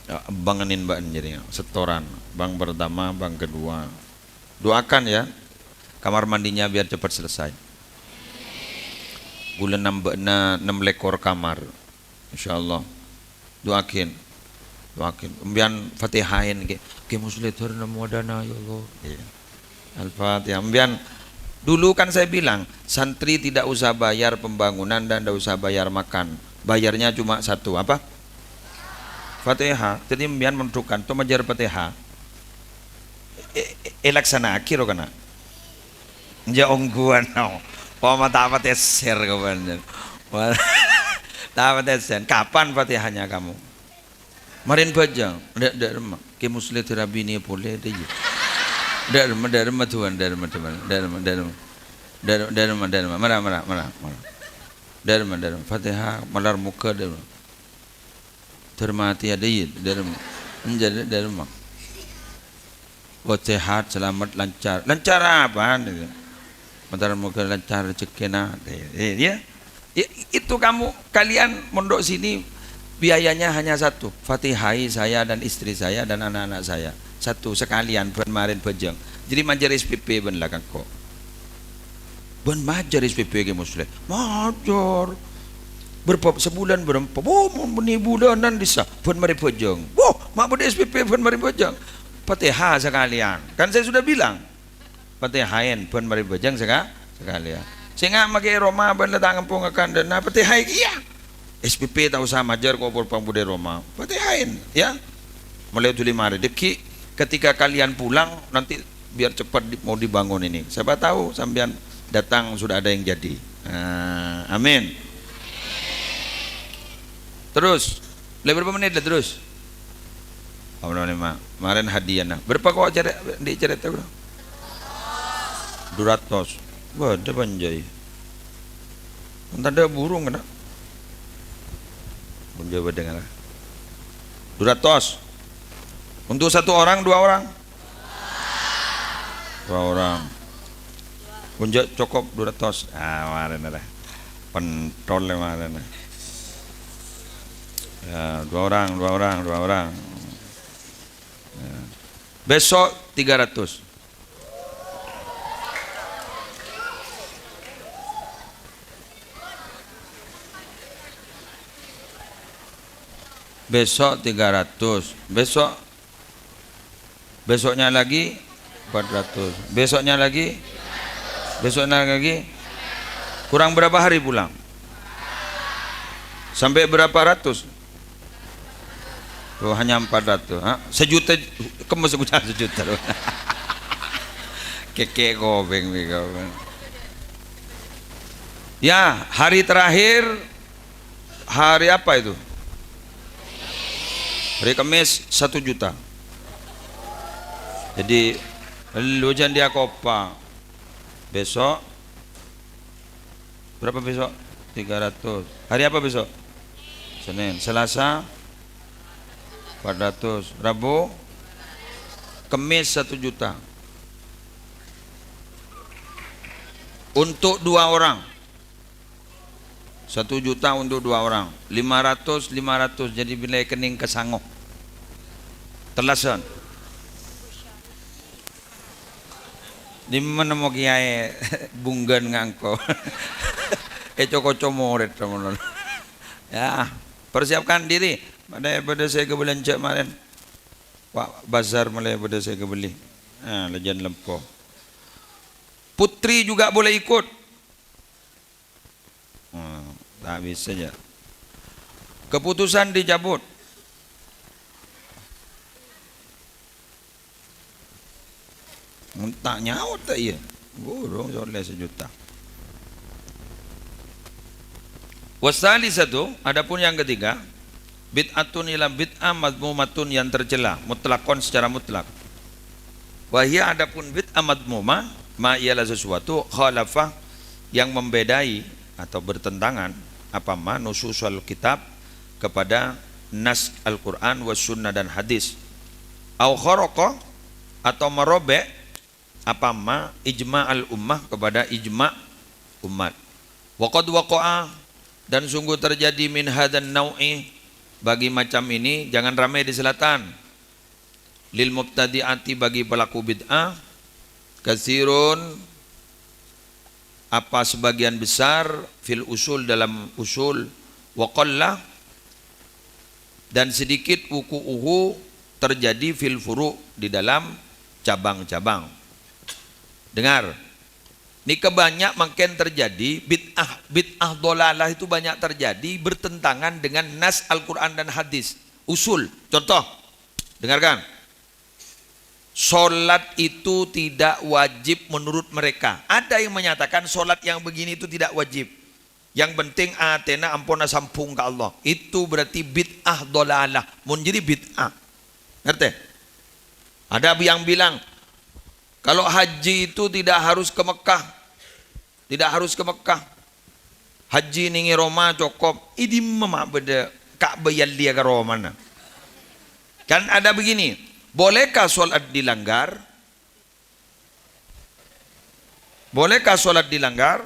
Ya, bank nèng bâ'ân jârèya, setoran. Bank pertama, bank kedua. Doakan ya, kamar mandinya biar cepat selesai. Bulân nambâ'na ennem lèkor kamar, insyaallah. Doakin, doakin. Embiyan Fatihain, Kè, Kè Musleh, dâr nemmo dana, ya Allah. Iya. Al-Fatihah. Embiyan, dulu kan saya bilang, santri tidak usah bayar pembangunan dan tidak usah bayar makan. Bayarnya cuma satu, apa? Fatihah. Jadi, embiyan mondhukan, to majâr Fatihah. E-, e-, èlaksana'aghi ro kana'. Jhâ' ongghuwân, no. Poma ta' patèsèr, kapan. Ta' patèsèr. Kapan Fatihahnya kamu? Marèn bhâjâng. Dâ', dâ' remma. Kè Musleh dâr abinè polè, dâ' iyâ. Dâ' remma, dâ' remma, duwan, dâ' remma, duwan. Dâ' remma, dâ' remma. Dâ' remma, dâ' remma, dâ' remma. Mara, mara, mara, mara. Dâ' remma, dâ' remma. Fatihah, malar moghâ, dâ' remma. Dâr matè adâ, iyâ, dâr, enjâ, dâr ma-, oh, sehat, selamat, lancar. Lancar apaan itu? Malar moghâ lancar rejekkèna. Eh, eh, ya. Ya, itu kamu, kalian mondok sini biayanya hanya satu. Fatihai saya dan istri saya dan anak-anak saya. Satu, sekalian, bân marèn bhâjâng. Jadi majâr S P P bân la kangko. Bân majâr S P P Kè Musleh. Majâr. Berapa, sebulan berapa? Oh, mon bânnè bulânan dissa. Bân marè bhâjâng. Wah, ma' bâdâ S P P bân marè bhâjâng. Fatihah sakalèyan. Kan saya sudah bilang. Fatihaèn bân marè bhâjâng saka-, sakalèyan. Sènga' makè è roma bân la ta' ngampong kandhâna, Fatihah kèya. S P P ta' osa majâr, ko' pol pang bâdâ è roma. Fatihaèn, ya. Molaè dhuli marè. Dâgghi', ketika kalian pulang, nanti biar cepat di-, mau dibangun ini. Siapa tahu sampèyan datang sudah ada yang jadi. Ah, amin. Terus, lè berapa menit la terus? Apa namanya, ma-, marèn hadiahna. Berapa ko' carè-, di carèta, Bro? Dua ratus. Bâdâ panjâi. Entah ada burung kena. Jawab dengan dua ratus. Untuk satu orang, dua orang? Dua orang. Pun jâ' cokop dua ratus. Ah, marèna dâ. Pentol ya marèna. Ya, dua orang, dua orang, dua orang. Ya. Besok tiga ratus. Besok tiga ratus. Besok, besoknya lagi empat ratus. Besoknya lagi, besoknya lagi. Kurang berapa hari pulang? Sampai berapa ratus? Oh, hanya empat ratus. Ha? Sejuta, kemmes sejuta, sejuta. Kèkè' kobeng nih kau. Ya, hari terakhir, hari apa itu? Hari Kamis, satu juta. Jadi, lu jangan diakopa. Besok, berapa besok? Tiga ratus. Hari apa besok? Senin. Selasa, empat ratus. Rabu, Kemis, satu juta. Untuk dua orang. Satu juta untuk dua orang. Lima ratus, lima ratus. Jadi bilâ kennèng kasango. Tellasan. Dimma nemmo kèyaè bunggan ngangko? Èco-koco morèd, teman-teman. Ya, persiapkan diri. Malè bâdâ sè èkabâlânjhâ marèn. Wa', bazar malè bâdâ sè èkabelli. Ah, lajân lempo. Putri juga boleh ikut. Hmm, ta' bisa, jâ'. Keputusan dicabut. Mun ta' nyaot ta' iyâ? Burung soleh sejuta. Wasalisatu, adapun yang ketiga, bid'atun ila bid'ah madmumatun yang tercela, mutlakon secara mutlak. Wahia adapun bid'ah madmumah, ma ialah sesuatu khalafah yang membedai atau bertentangan, apa ma nususul kitab kepada nas Al-Quran was sunnah dan hadis. Au kharaqa atau merobek apa ma ijma al ummah kepada ijma umat. Wa qad waqa'a dan sungguh terjadi min hadan nau'i bagi macam ini, jangan ramai di selatan. Lil mubtadi'ati bagi pelaku bid'ah, katsirun apa sebagian besar fil usul dalam usul, wa qalla dan sedikit wuqu'uhu terjadi fil furu' di dalam cabang-cabang. Dengar, nèka banyak mangkèn terjadi bid'ah, bid'ah dhalalah itu banyak terjadi bertentangan dengan nas Al-Quran dan hadis. Usul, contoh, dengarkan. Salat itu tidak wajib menurut mereka. Ada yang menyatakan salat yang begini itu tidak wajib. Yang penting atèna ampon asambhung ka Allah. Itu berarti bid'ah dhalalah. Mon jârèya bid'ah. Ngerti? Ada yang bilang, kalau haji itu tidak harus ke Mekah. Tidak harus ke Mekah. Haji nèng è Roma cokop. È dimma ma' bâdâ Ka'bah èyallèya ka Romana? Kan ada begini, bolehkah salat dilanggar? Bolehkah salat dilanggar?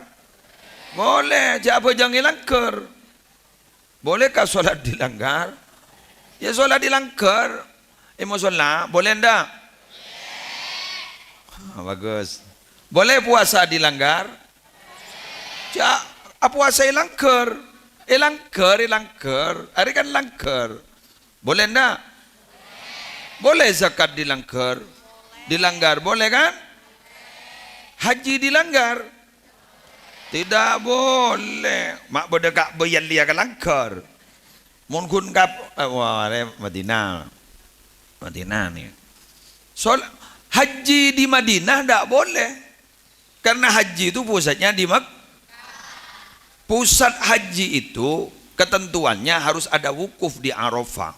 Boleh, jâ' abhâjâng è langghâr. Bolehkah salat dilanggar? Ya, salat dilanggar. È mosolla, boleh ndak? Ah, bagus. Boleh puasa dilanggar? Jâ', apuasa è langghâr. È langghâr, è langghâr. Arèya kan langghâr. Boleh ndak? Boleh zakat dilangghâr. Dilanggar, boleh kan? Haji dilanggar. Tidak boleh. Ma' bâdâ Ka'bah èyallèya ka langghâr. Mon ghun kap-, eh, wah, arèya Madinah. Madinah nih. Sol-, haji di Madinah ndak boleh. Karena haji itu pusatnya di Mek-, pusat haji itu ketentuannya harus ada wukuf di Arafah.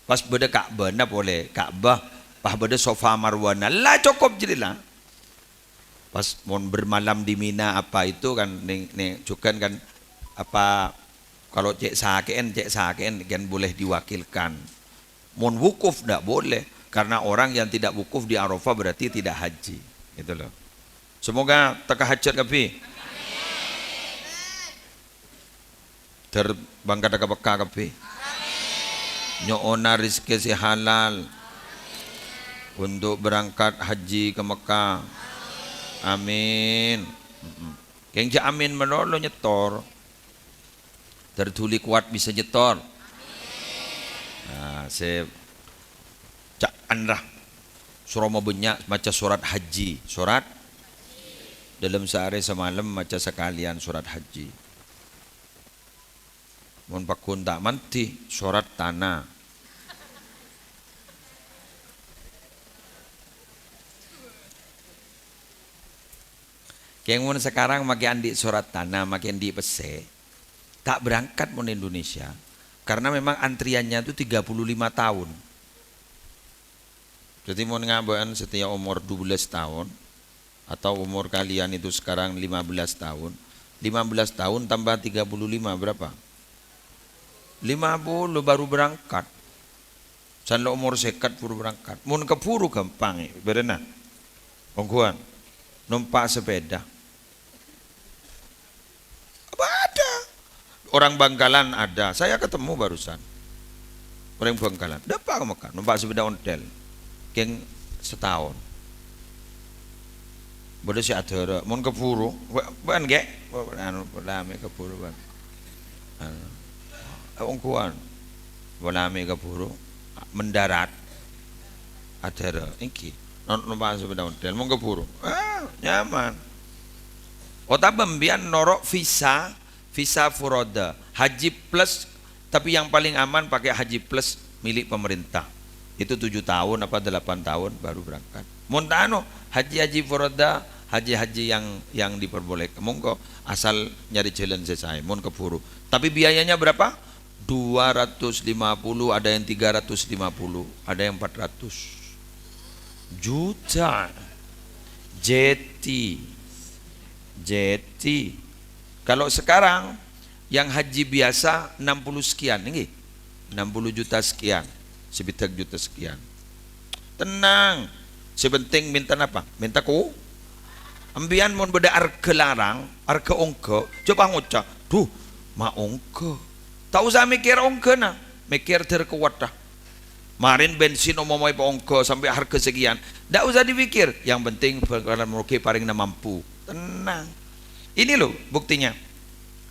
Pas bâdâ Ka'bahna polè, Ka'bah, pas bâdâ Safa Marwana. La cokop jârèya la. Pas mon bermalam di Mina apa itu kan, nèng, nèng, jhughân kan, apa, Kalau cè' sakè'en, cè' sakè'en kan boleh diwakilkan. Mon wukuf ndak boleh, karena orang yang tidak wukuf di Arafah berarti tidak haji. Gitu loh. Semoga teka hajat kabbhi. Ter-, bângkadhâ ka Mekkah kabbhi. Nyo'ona rezeki sè halal untuk berangkat haji ke Mekkah. Amin. Mm-mm. Kèng jhâ' amin malolo nyètor. Ter dhuli kowat bisa nyètor. Nah, sè ca'an ra. Soro mabânnya' maca sorat haji. Sorat. Dâlem saarè samalem maca sakalèyan sorat haji. Mon pagghun ta' mandhi, sorat tana. Kèng mon sakarang makè andi' sorat tana, makè andi' pèssè, ta' berangkat mon Indonesia, karena memang antriannya itu tiga puluh lima tahun. Jadi, mon ngabâ'ân satèya omor dua belas taon, atau umur kalian itu sekarang lima belas tahun, lima belas tahun tambah tiga puluh lima berapa? Lima puluh baru berangkat. San la omor sèket buru berangkat. Mon keburu gampang, bârâna. Ongghuwân. Nompa' sepeda. Apa ada? Orang Bangkalan ada. Saya ketemu barusan. Orang Bangkalan. Dâpa' ka Mekkah, nompa' sepeda ontel. Kèng sataon. Bâdâ sè adhârâ'. Mon keburu, bâ-, bâ'ân, Gè? Anu, la mè' keburu, bâ'ân. Anu. Ongghuwân. La mè' keburu. Mendarat. Adhârâ'. Èngghi. Non-, nompa' sepeda ontel. Mon keburu. Ah, nyaman. Otabâ empèyan noro' visa Visa furoda, haji plus, tapi yang paling aman pakai haji plus milik pemerintah. Itu tujuh tahun apa delapan tahun baru berangkat. Mon ta' anu, haji-haji furoda, haji-haji yang, yang diperbolehkan. Monggo asal nyari jalan sè saè, mon keburu. Tapi biayanya berapa? Dua ratus lima puluh, ada yang tiga ratus lima puluh, ada yang empat ratus juta. Jeti. Jeti. Kalau sekarang, yang haji biasa enam puluh sekian, ngghi? Enam puluh juta sekian, sebidak juta sekian. Tenang. Sè penting mènta napa? Mènta ku-, empèyan mon bâdâ arghâ larang, arghâ ongghâ, jhâ' pangoca', "Duh, ma' ongghâ." Ta' osa mèkkèr ongghâna, mèkkèr dhâr kowatta. Marèn bensin omomaè paongghâ sampè' harga sekian, ndak usah dipikir. Yang penting bakalan Merauke parèngna mampu. Tenang. Ini loh buktinya.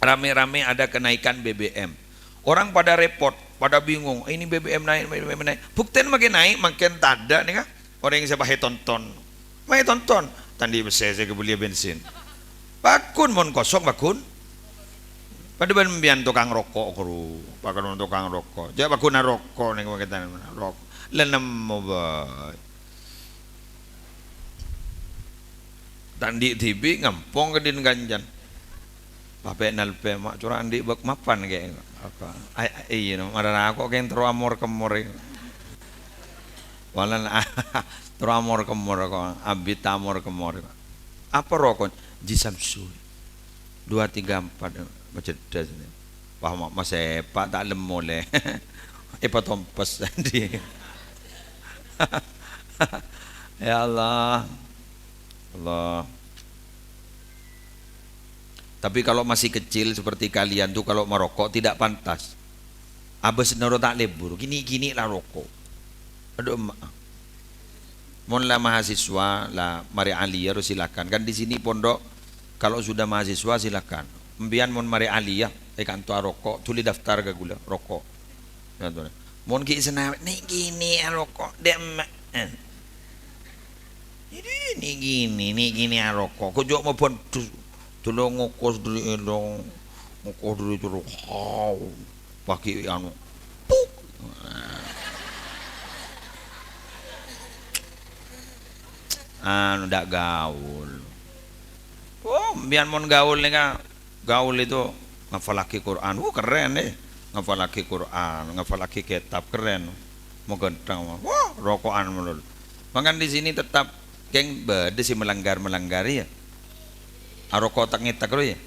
Rame-rame ada kenaikan B B M. Orang pada repot, pada bingung. "Ini B B M naik, B B M naik." Buktèna makin naik, makin tadâ' nèka. Orèng sè pas ètonton. Mayu tonton, ta' andi' pèssè sè èkabelliyâ bensin. Paggun mon kosong, paggun. Padâ bân empèyan tokang roko', ghuru. Paggun tokang roko'. Jhâ' paggun aroko' nèng pakètan roko'. La nemmo bhâi. Ta' andi' dhibi' ngampong ka din kancan. Papè' nalpè, "Ma' cora' andi' bâk mapan kè?" Apa? Ay, ay, iyâ, no, mara roko' kèng terro amor-kemmor. Walan terro amor-kemmor kok, abit amor-kemmor. Apa roko'? Ji Samsu. Dua, tiga, empat, maceddas ini. Wah, ma-, masèpa' ta' lemmo lè. Èpatompes tadi. Ya Allah. Allah. Tapi kalau masih kecil seperti kalian tuh, kalau merokok tidak pantas. Abâs noro ta' lebur, gini-gini la roko'. Aduh, emma'. Mon la mahasiswa, la marè aliyah, ro silakan. Kan di sini pondok, kalau sudah mahasiswa, silakan. Empèyan mon marè aliyah, è kanto aroko', dhuli daftar ka ghulâ, roko'. Mon ghi' sanawè, nè' gini aroko', dâ' emma'. Ini, ini gini, ini gini aroko'. Kok jhâ' mabân dus-, dulu ngokos dâri èlong, ngokos dâri terus. Hau. Pagi anu. Puk. Anu, ndak gaul. Oh, mbiyan mon gaul nèka, gaul itu ngafalaghi Quran. Wuh, keren, eh. Ngafalaghi Quran, ngafalaghi kitab, keren. Mau ganteng, wah, rokokan melulu. Mangkana di sini tetap, keng, bâdâ sè melanggar-melanggar, ya. Aroko' tak-ngetak, ya.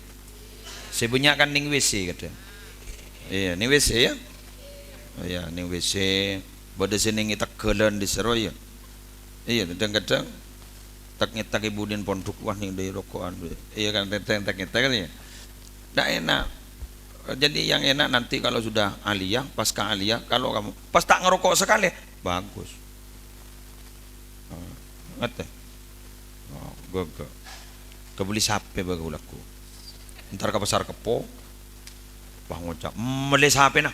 Sè bânnya' kan ning W C kadhâng. Iyâ, nèng W C yâ? Oh iyâ, nèng W C. Bâdâ sè nèng è teggâlân dâri sèro yâ. Iyâ, kadhâng-kadhâng tèk-ngètèk è budina pondhuk, wah, nèng dâri roko'an. Iyâ kan, tèk-ngètèk kan yâ. Ndak enak. Jadi yang enak nanti kalau sudah aliyah, pasca aliyah, kalau kamu pas ta' ngaroko' sakalè, bagus. Ah, ngatè. Oh, ghâghâ. Kabelli sapè bâ' kaulâ ghu. Entar ka Pasar Keppo, pas ngoca', "Mellè sapèna."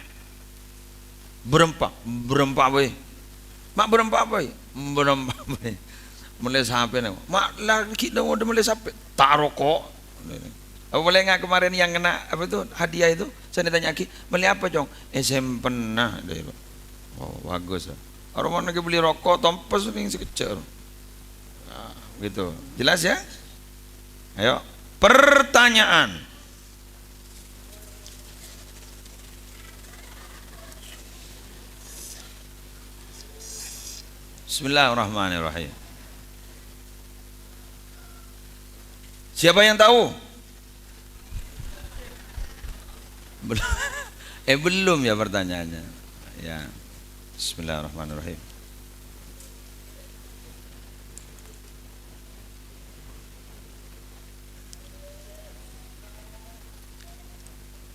"Bârâmpa?" "Bârâmpa bhâi." "Ma' bârâmpa bhâi?" "Bârâmpa bhâi." Mellè sapèna. "Ma' la ghi' ngodâ mellè sapè?" "Ta' aroko'." Apa polè nga' kemarin yang kena, apa itu, hadiah itu? Saya ditanya'aghi, "Mellè apa, Cong?" "Èsèmpenna." Oh, bagus. Aromana kabelli roko', tompes nèng sakejjhâ'. Nah, gitu. Jelas ya? Ayo, pertanyaan. Bismillahirrahmanirrahim. Siapa yang tahu? Bel-, eh, belum ya pertanyaannya. Ya. Bismillahirrahmanirrahim.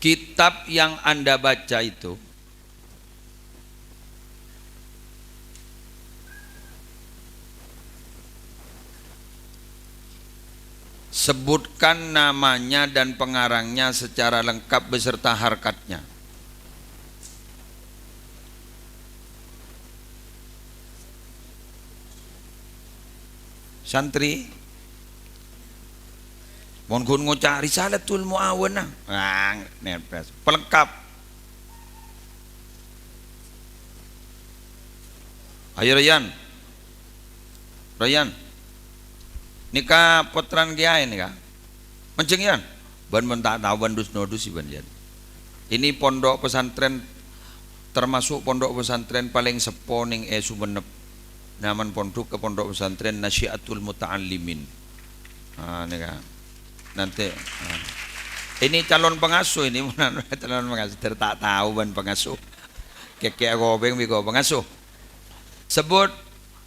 Kitab yang Anda baca itu, sebutkan namanya dan pengarangnya secara lengkap beserta harkatnya. Santri, mon ghun ngoca' Risalatul Mu'awanah, ah, nepes. Pelengkap. Ayo, Rayyan. Rayyan. Nèka pottrana kèyaè nèka. Manjheng, Yan. Bân mon ta' tao bân dus-nodus bân, Yan. Ini pondok pesantren, termasuk pondok pesantren paling seppo nèng è Sumenep. Naman pondhuk ka Pondok Pesantren Nasyiatul Muta'allimin. Ah, nèka. Nanti, ah. Ini calon pengasuh ini, calon pengasuh. Ter-, ta' tao bân pengasuh. Kèkè kopèng bi' ko pengasuh. Sebut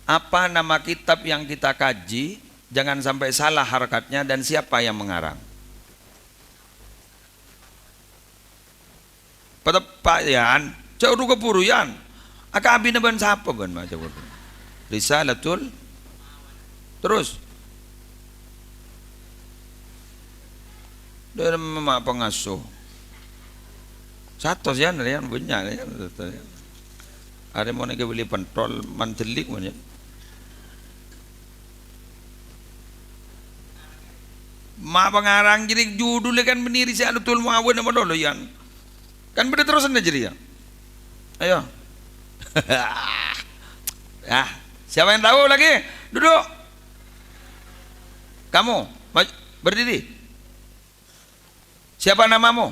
apa nama kitab yang kita kaji, jangan sampai salah harkatnya dan siapa yang mengarang. Pateppa', Yan. Jhâ' ru kabhuru, Yan. Akabina bân sapa bân maca bhuru? Risalatul. Terus. Dâ' remma pangasuh. Satos, Yan, Yan, bânnya', Yan, satos, Yan. Arè mon èkabelli pentol, mandellik, mon, Yan. Ma' pangarang jârèya judhulla kan bânnè Risalatul Mu'awanah malolo, Yan. Kan bâdâ terrosanna jârèya. Ayo. Ya, siapa yang tahu lagi? Duduk. Kamu, maj-, berdiri. Siapa namamu?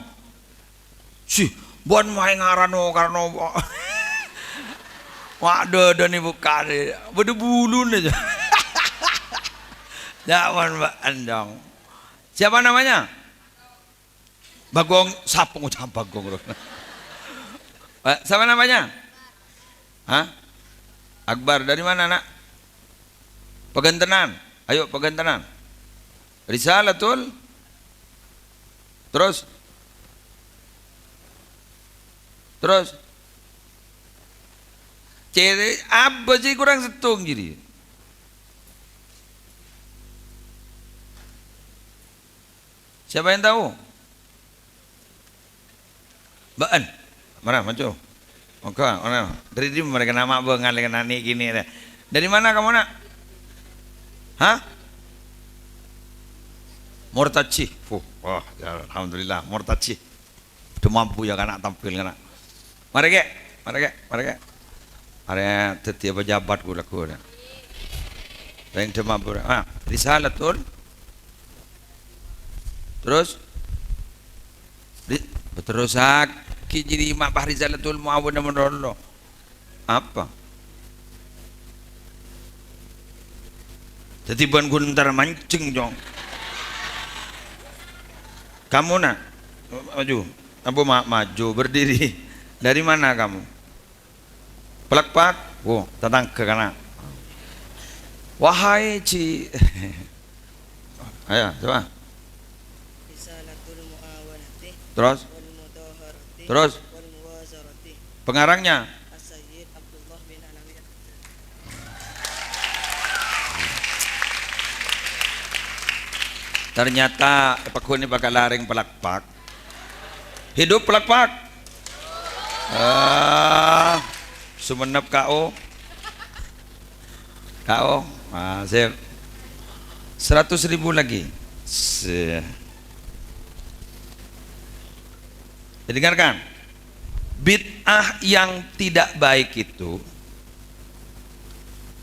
Sih, bân maè ngarano, karano wa-, wa' dâdâna buka deh. Bâdâ buluna jâ. Jhâ' bân bâ'ân, dong. Siapa namanya? Bagong, sapa ngoca' Bagong, bro? Eh, siapa namanya? Hah? Akbar, dari mana, Nak? Pagantenan. Ayo, Pagantenan. Risalatul. Terus? Terus? Cèrè apa sih kurang sèttong jadi? Siapa yang tahu? Bâ'ân. Mara, maju. Monggo, mara. Dari di mereka nama apa ngalih nani gini deh. Dari mana kamu, Nak? Hah? Murtaji. Fuh, wah, ya, alhamdulillah, Murtaji. Udah mampu ya, kana' tampil, kana'. Mari, Kè. Mari, Kè. Mari, Kè. Mari, dhâddhi pejabat ghulâ-ghulâ. Rèng udah mampu. Ah, Risalatul. Terus? Ri-, terus sakit jadi mak Fahrizalatul Muawan malolo. Apa? Jadi bân ghun entar mancing, Cong. Kamu, Nak, maju. Apa ma-, maju, berdiri? Dari mana kamu? Plek-pak? Wo, tatangghâ kana'. Wahai ci-, ayo, coba. Risalatul Muawanati Terus? Wal Mudhaharati Terus? Wal Muwazarati. Pengarangnya? As-Sayyid Abdullah bin Alawi. Ternyata pagghun nè bhâkal larèng plek-pak. Hidup plek-pak. Ah, Sumenep K O. K O. Ah, sip. Seratus ribu lagi. Se-, Dengarkan. Bid'ah yang tidak baik itu,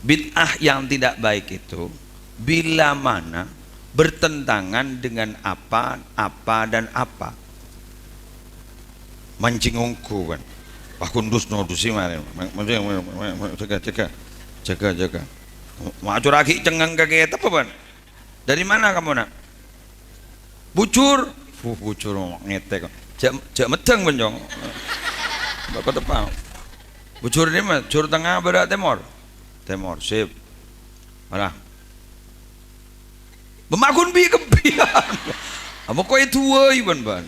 bid'ah yang tidak baik itu bila mana bertentangan dengan apa, apa, dan apa. Mancing ongghu, bân. Wah, kundus nodusi marè. Ma-, ma-, ma-, ma-, ma-, jaga, jaga. Jaga, jaga. Ma-, macuragi cengeng ka kètab, bân. Dari mana kamu, Nak? Bujur. Wuh, bujur ngètèk. Jhâ', jhâ' meddhâng, bân, Cong. Bâ' pateppa'. Bujur nè, Mas, jur tengnga, bârâ', tèmor? Tèmor, sip. Mara. Bâ' ma' ghun bi' kebbiyân. Apa koè duwâi, bân, bân?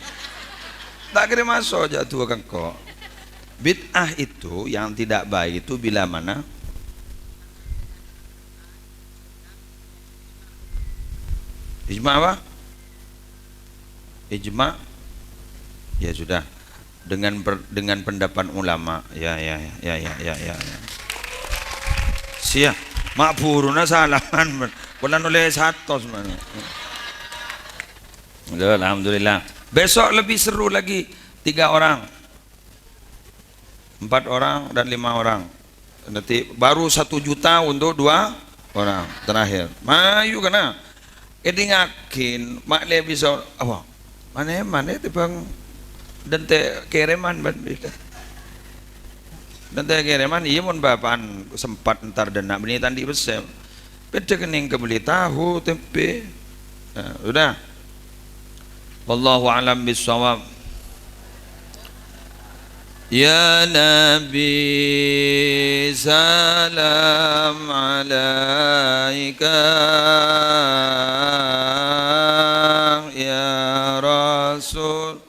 Ta' kèra maso' jhâ' duwâ ka engko'. Bid'ah itu yang tidak baik itu bila mana Ijma' apa? Ijma'? Ya sudah. Dengan per-, dengan pendapat ulama. Ya, ya, ya, ya, ya, ya, ya. Sia, ma' buruna salaman, man. Kula nolè satos, man. Alhamdulillah. Besok lebih seru lagi. Tiga orang. Empat orang dan lima orang. Nanti baru satu juta untuk dua orang terakhir. Mayu kana. Èdingngaghi, ma' lè bisa, apa? Manè, manè tèmbhâng dântè' kèrèman, bân. Dântè' kèrèman, iyâ, mon bapa'an sempat entar dâ' na' bânnè ta' andi' pèssè. Bâdâ kènèng kabelli tahu, tempe. Nah, sudah. Wallahu a'lam bissawab. Ya Nabi, salam alaika. Ya Rasul,